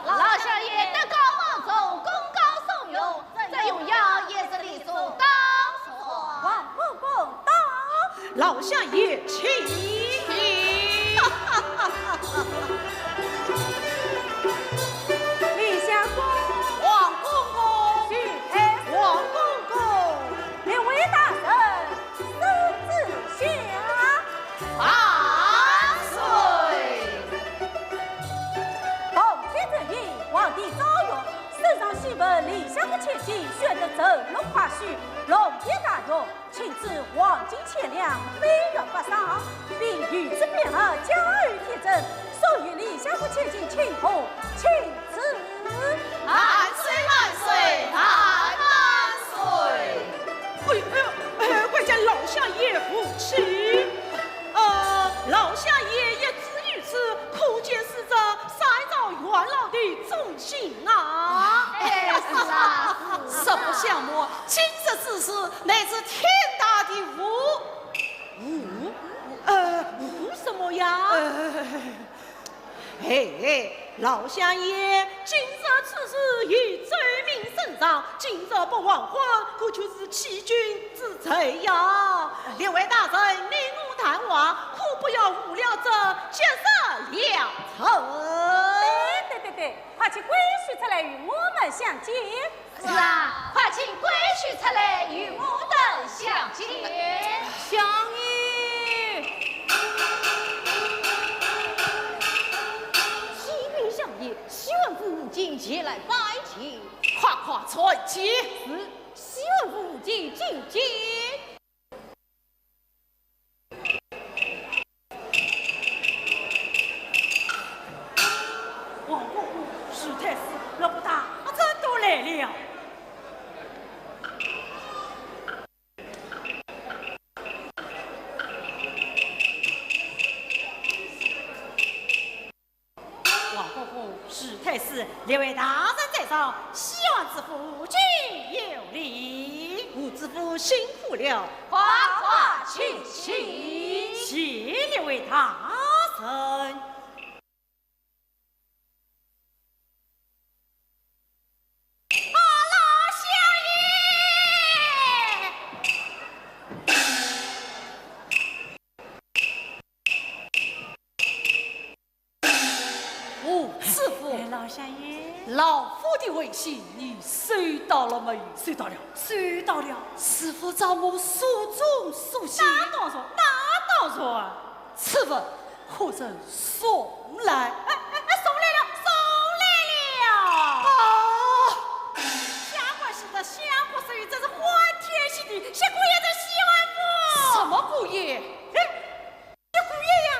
老相爷德高望重，功高声勇，这荣耀也是理所当然。老相爷请。请。李相公。王公公。许太师。王公公。列位大人，圣旨下。万岁。奉天承运，皇帝诏曰：圣上喜闻李相国千金，选得乘龙快婿，龙颜大悦， 请赐黄金千两，美玉八双，并御赐匾额，加与天镇，授予李相国千金亲封，钦此。万岁万岁万万岁！哎，哎，哎，快将老相爷扶起。呃，老相爷一字御赐，可见是这三朝元老的忠心啊。哎，是啊，是啊。实不相瞒，今日之事乃是天大的误。误？呃，误什么呀？呃，哎，老相爷，今日此事已奏明圣上，今日不黄昏，可就是欺君之罪呀。列位大人，你我谈话，可不要误了这吉日良辰。对，对，对，对，快请贵婿出来与我们相见。 是啊，快请贵婿出来与我等相见。相迎。启禀相爷，西王府五金前来拜见。快快参见。是，西王府五金觐见。 王公公、许太师、老伯伯，这都来了。王公公、许太师，列位大人在上，西王子府敬有礼。吴知府辛苦了。 快快请起。谢列位大人。啊，老相爷！ 吴知府，哎，老相爷。老夫的回信你收到了没有？收到了。收到了。知府找我诉衷诉心。那当然，那当然。此物可曾送来？哎，哎，哎，送来了，送来了。啊！下官喜得下官失语，真是欢天喜地，谢姑爷在西王府。什么姑爷？哎， 谢姑爷呀，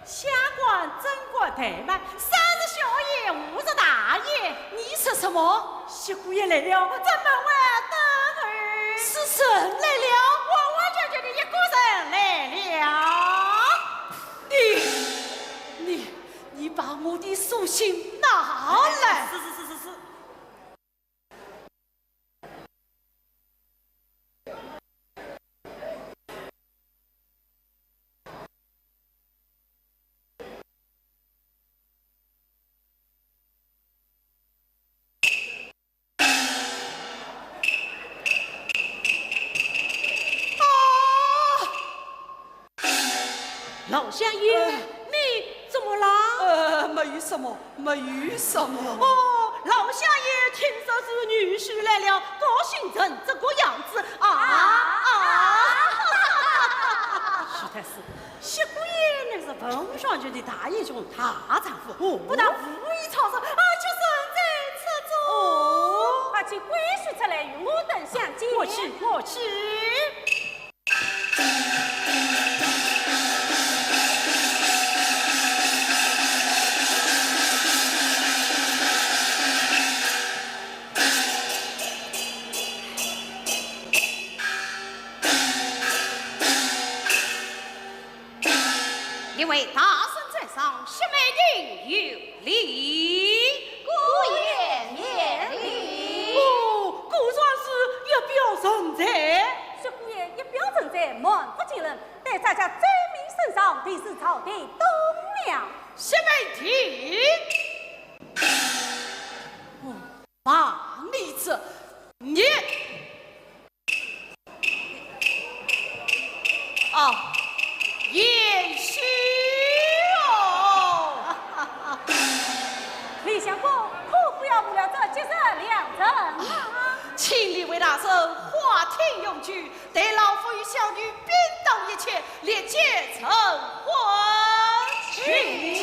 下官贞观怠慢，生日小爷，无日大爷。你说什么？谢姑爷来了，在门外等候。是人来了？完完全全的一个人来了。你，你，你把我的书信拿来。是，是，是，是，是。 啊！ 老相爷，呃，你怎么啦？呃，没有什么，没有什么。哦，老相爷听说是女婿来了，高兴成这个样子啊，啊，啊。许太师，谢姑爷乃是文武双全的大英雄大丈夫，哦。不但武艺超卓，而且人才出众。哦。快请贵婿出来与我等相见。我去，我去。 因为大人在上，谢媒定有礼。姑爷免礼。哦，果然是一表人才。谢姑爷一表人才，满腹经纶，待咱家奏明圣上，定是朝廷动了。谢媒定。哦，骂你这，你 哦，大人花厅用酒，待老夫与小女冰冻一切，立即成婚。请起。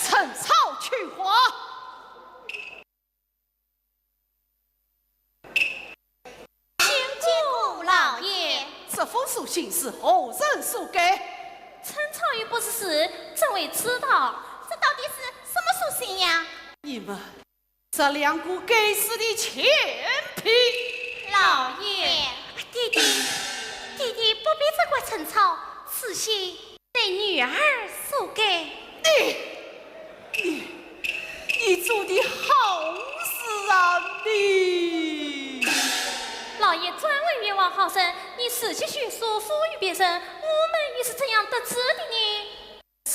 陈操，取花。见过老爷。这封书信是何人所给？陈操又不是字，怎会知道？这到底是什么书信呀？你们这两个该死的贱婢！老爷。爹爹，爹爹不必责怪陈操，此信 乃女儿所给。你，你，你做的好事啊，你！老爷专为冤枉好生，你自己去说，说与别人，我们又是怎样得知的呢？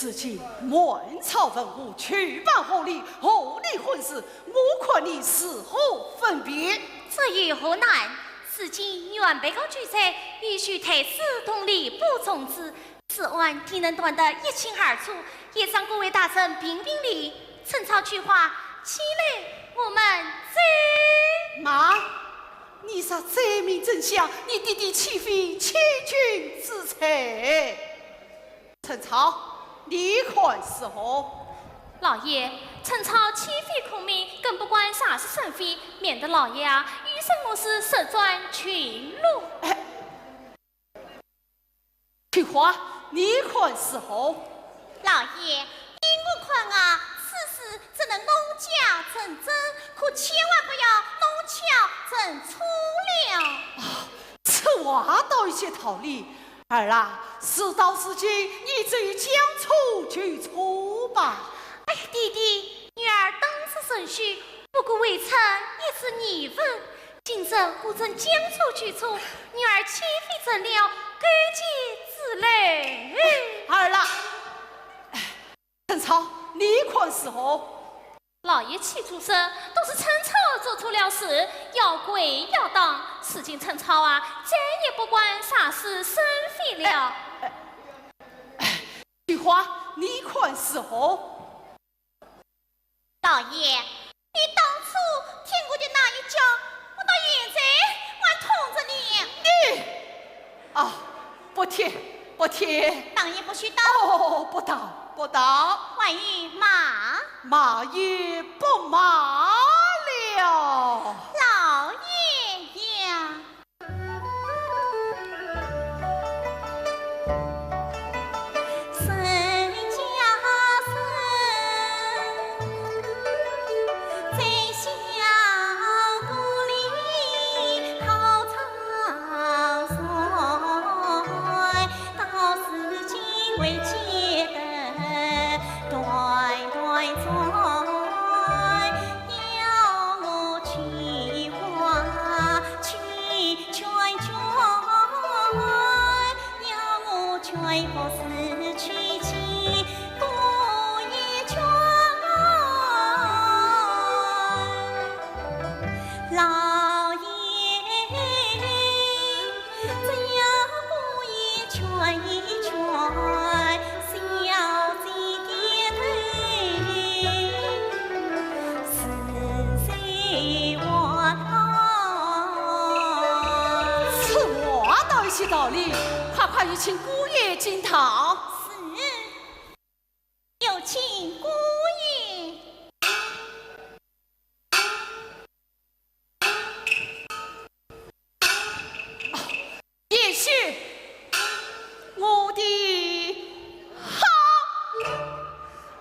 如今满朝文武，举办婚礼，何来婚事？我看你是何分辨？这有何难？如今女儿被告拒绝，与许太师同礼部种子， 此案定能断得一清二楚，也让各位大人评评理。陈操取花，起来，我们走。慢，你这罪名真相，你爹爹岂非欺君之罪？陈操，你看如何？老爷，陈操岂非孔明，更不管啥事是非，免得老爷啊，又说我是舌战群儒。哎， 取花，你看如何？老爷，依我看啊，此事只能弄巧成真，可千万不要弄巧成粗了。啊，此话倒有些道理。儿啊，事到如今，你只有将错就错吧。哎呀，爹爹，女儿当时心虚，不过未曾一时语问， 今日果真将错就错，女儿岂非成了勾结之人？儿啊，哎，陈操，你看如何？老爷起初说，都是陈操做错了事，要跪要打，如今陈操啊，再也不管啥事是非了。哎，哎，哎，取花，你看如何？ 老爷，你当初踢我的那一脚，我到现在还痛着呢。你，啊，不踢，不踢。当然不许打。哦，不打，不打。还有骂？骂也不骂了。老爷呀！ 老爷，这要不一圈一圈，小姐点头。 是谁我？此话倒有些道理，快快有请姑爷进堂。是，有请姑爷。 延续我的好，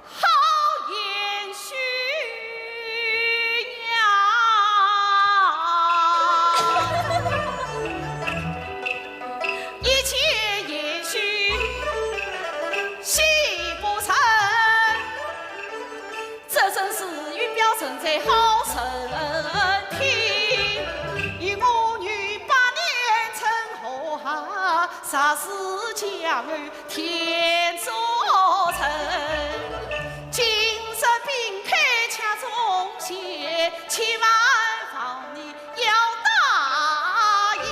好延续呀。一切延续，岂不成？ 这真是欲表人才好人品。以我女八年春花，啥时将我天作成？今日屏开却中间，千万望你要答应。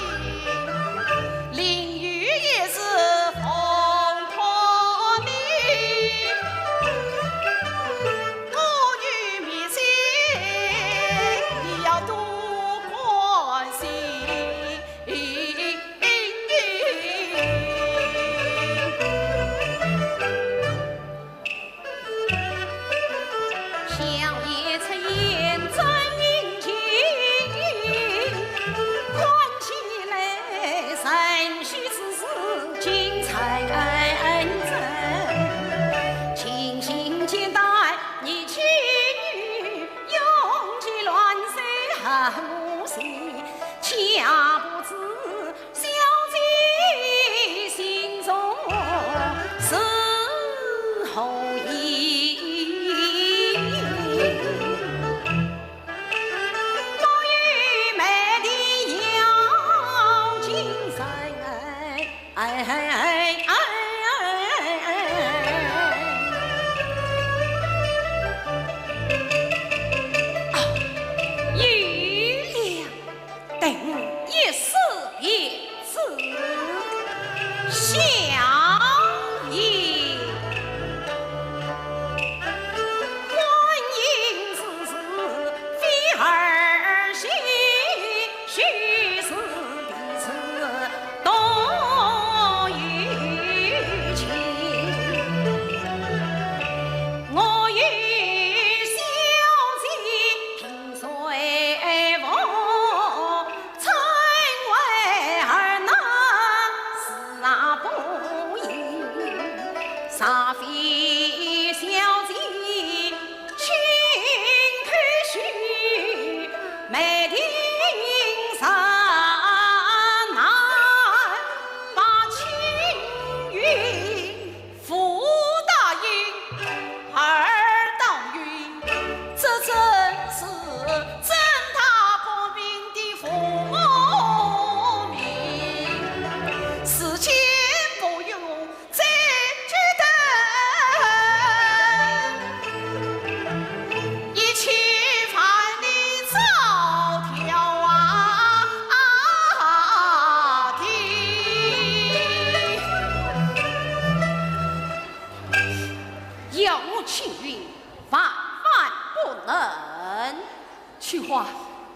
假不知小姐心中是何意。不与妹的要紧人，哎，哎，哎，哎，哎，哎，哎。啊，有了。 等我一试便知。小爷，婚姻之事非儿戏，须是彼此同意情。我与小姐 谁无称为儿，那是啊不易。若非小姐亲口许，妹定实难把亲允。 父答应，儿答应，这真是正大光明的父母命。世间不容再久等，一切万里早条啊的。 要我亲允，万万不能。秋华，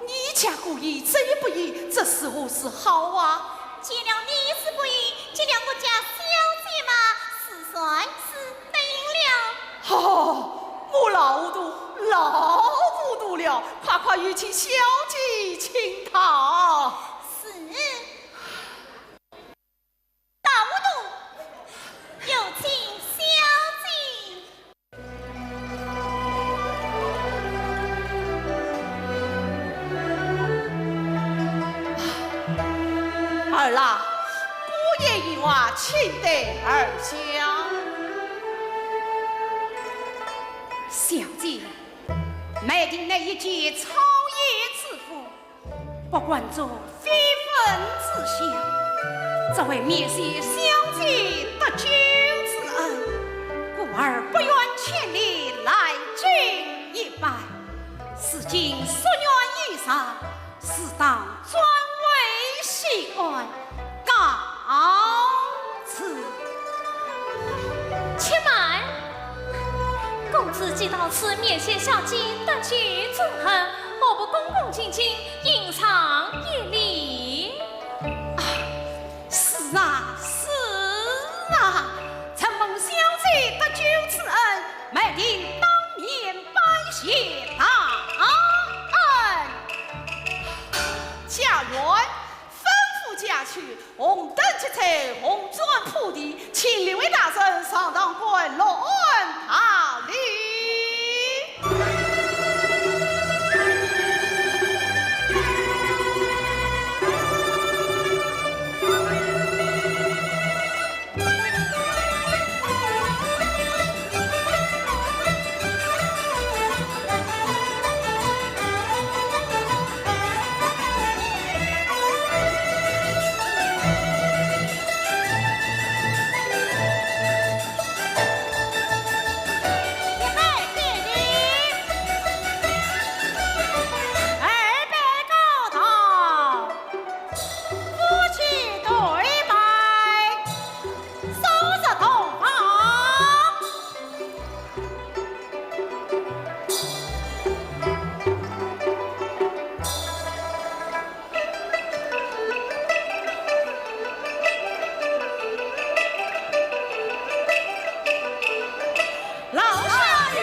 你家姑爷这也不依，这如何是好啊？见了你是不依，见了我家小姐嘛，是算是得了。哦，我老糊涂，老糊涂了，快快有请小姐请堂。是。 老糊涂，有请小姐。儿啊，姑爷有话，请对儿讲。小姐，妹定乃一介草野之妇， 不敢做非分之想，只为免受小姐得救之恩，故而不远千里来京一拜。如今夙愿已偿，适当转回西安，告 此。且慢，公子既到此面谢小姐得救之恩，何不恭恭敬敬行上一礼？啊，是啊，是啊，承蒙小姐得救之恩，妹定当面拜谢大恩。家院，吩咐家去， 红灯结彩，红毡铺地，请列位大人上堂观落安大礼。老相爷，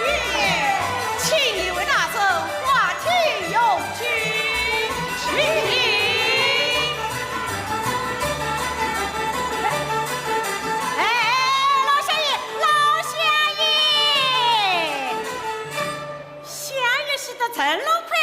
请列位大人花厅用酒。请。哎，老相爷，老相爷，相爷是得成龙快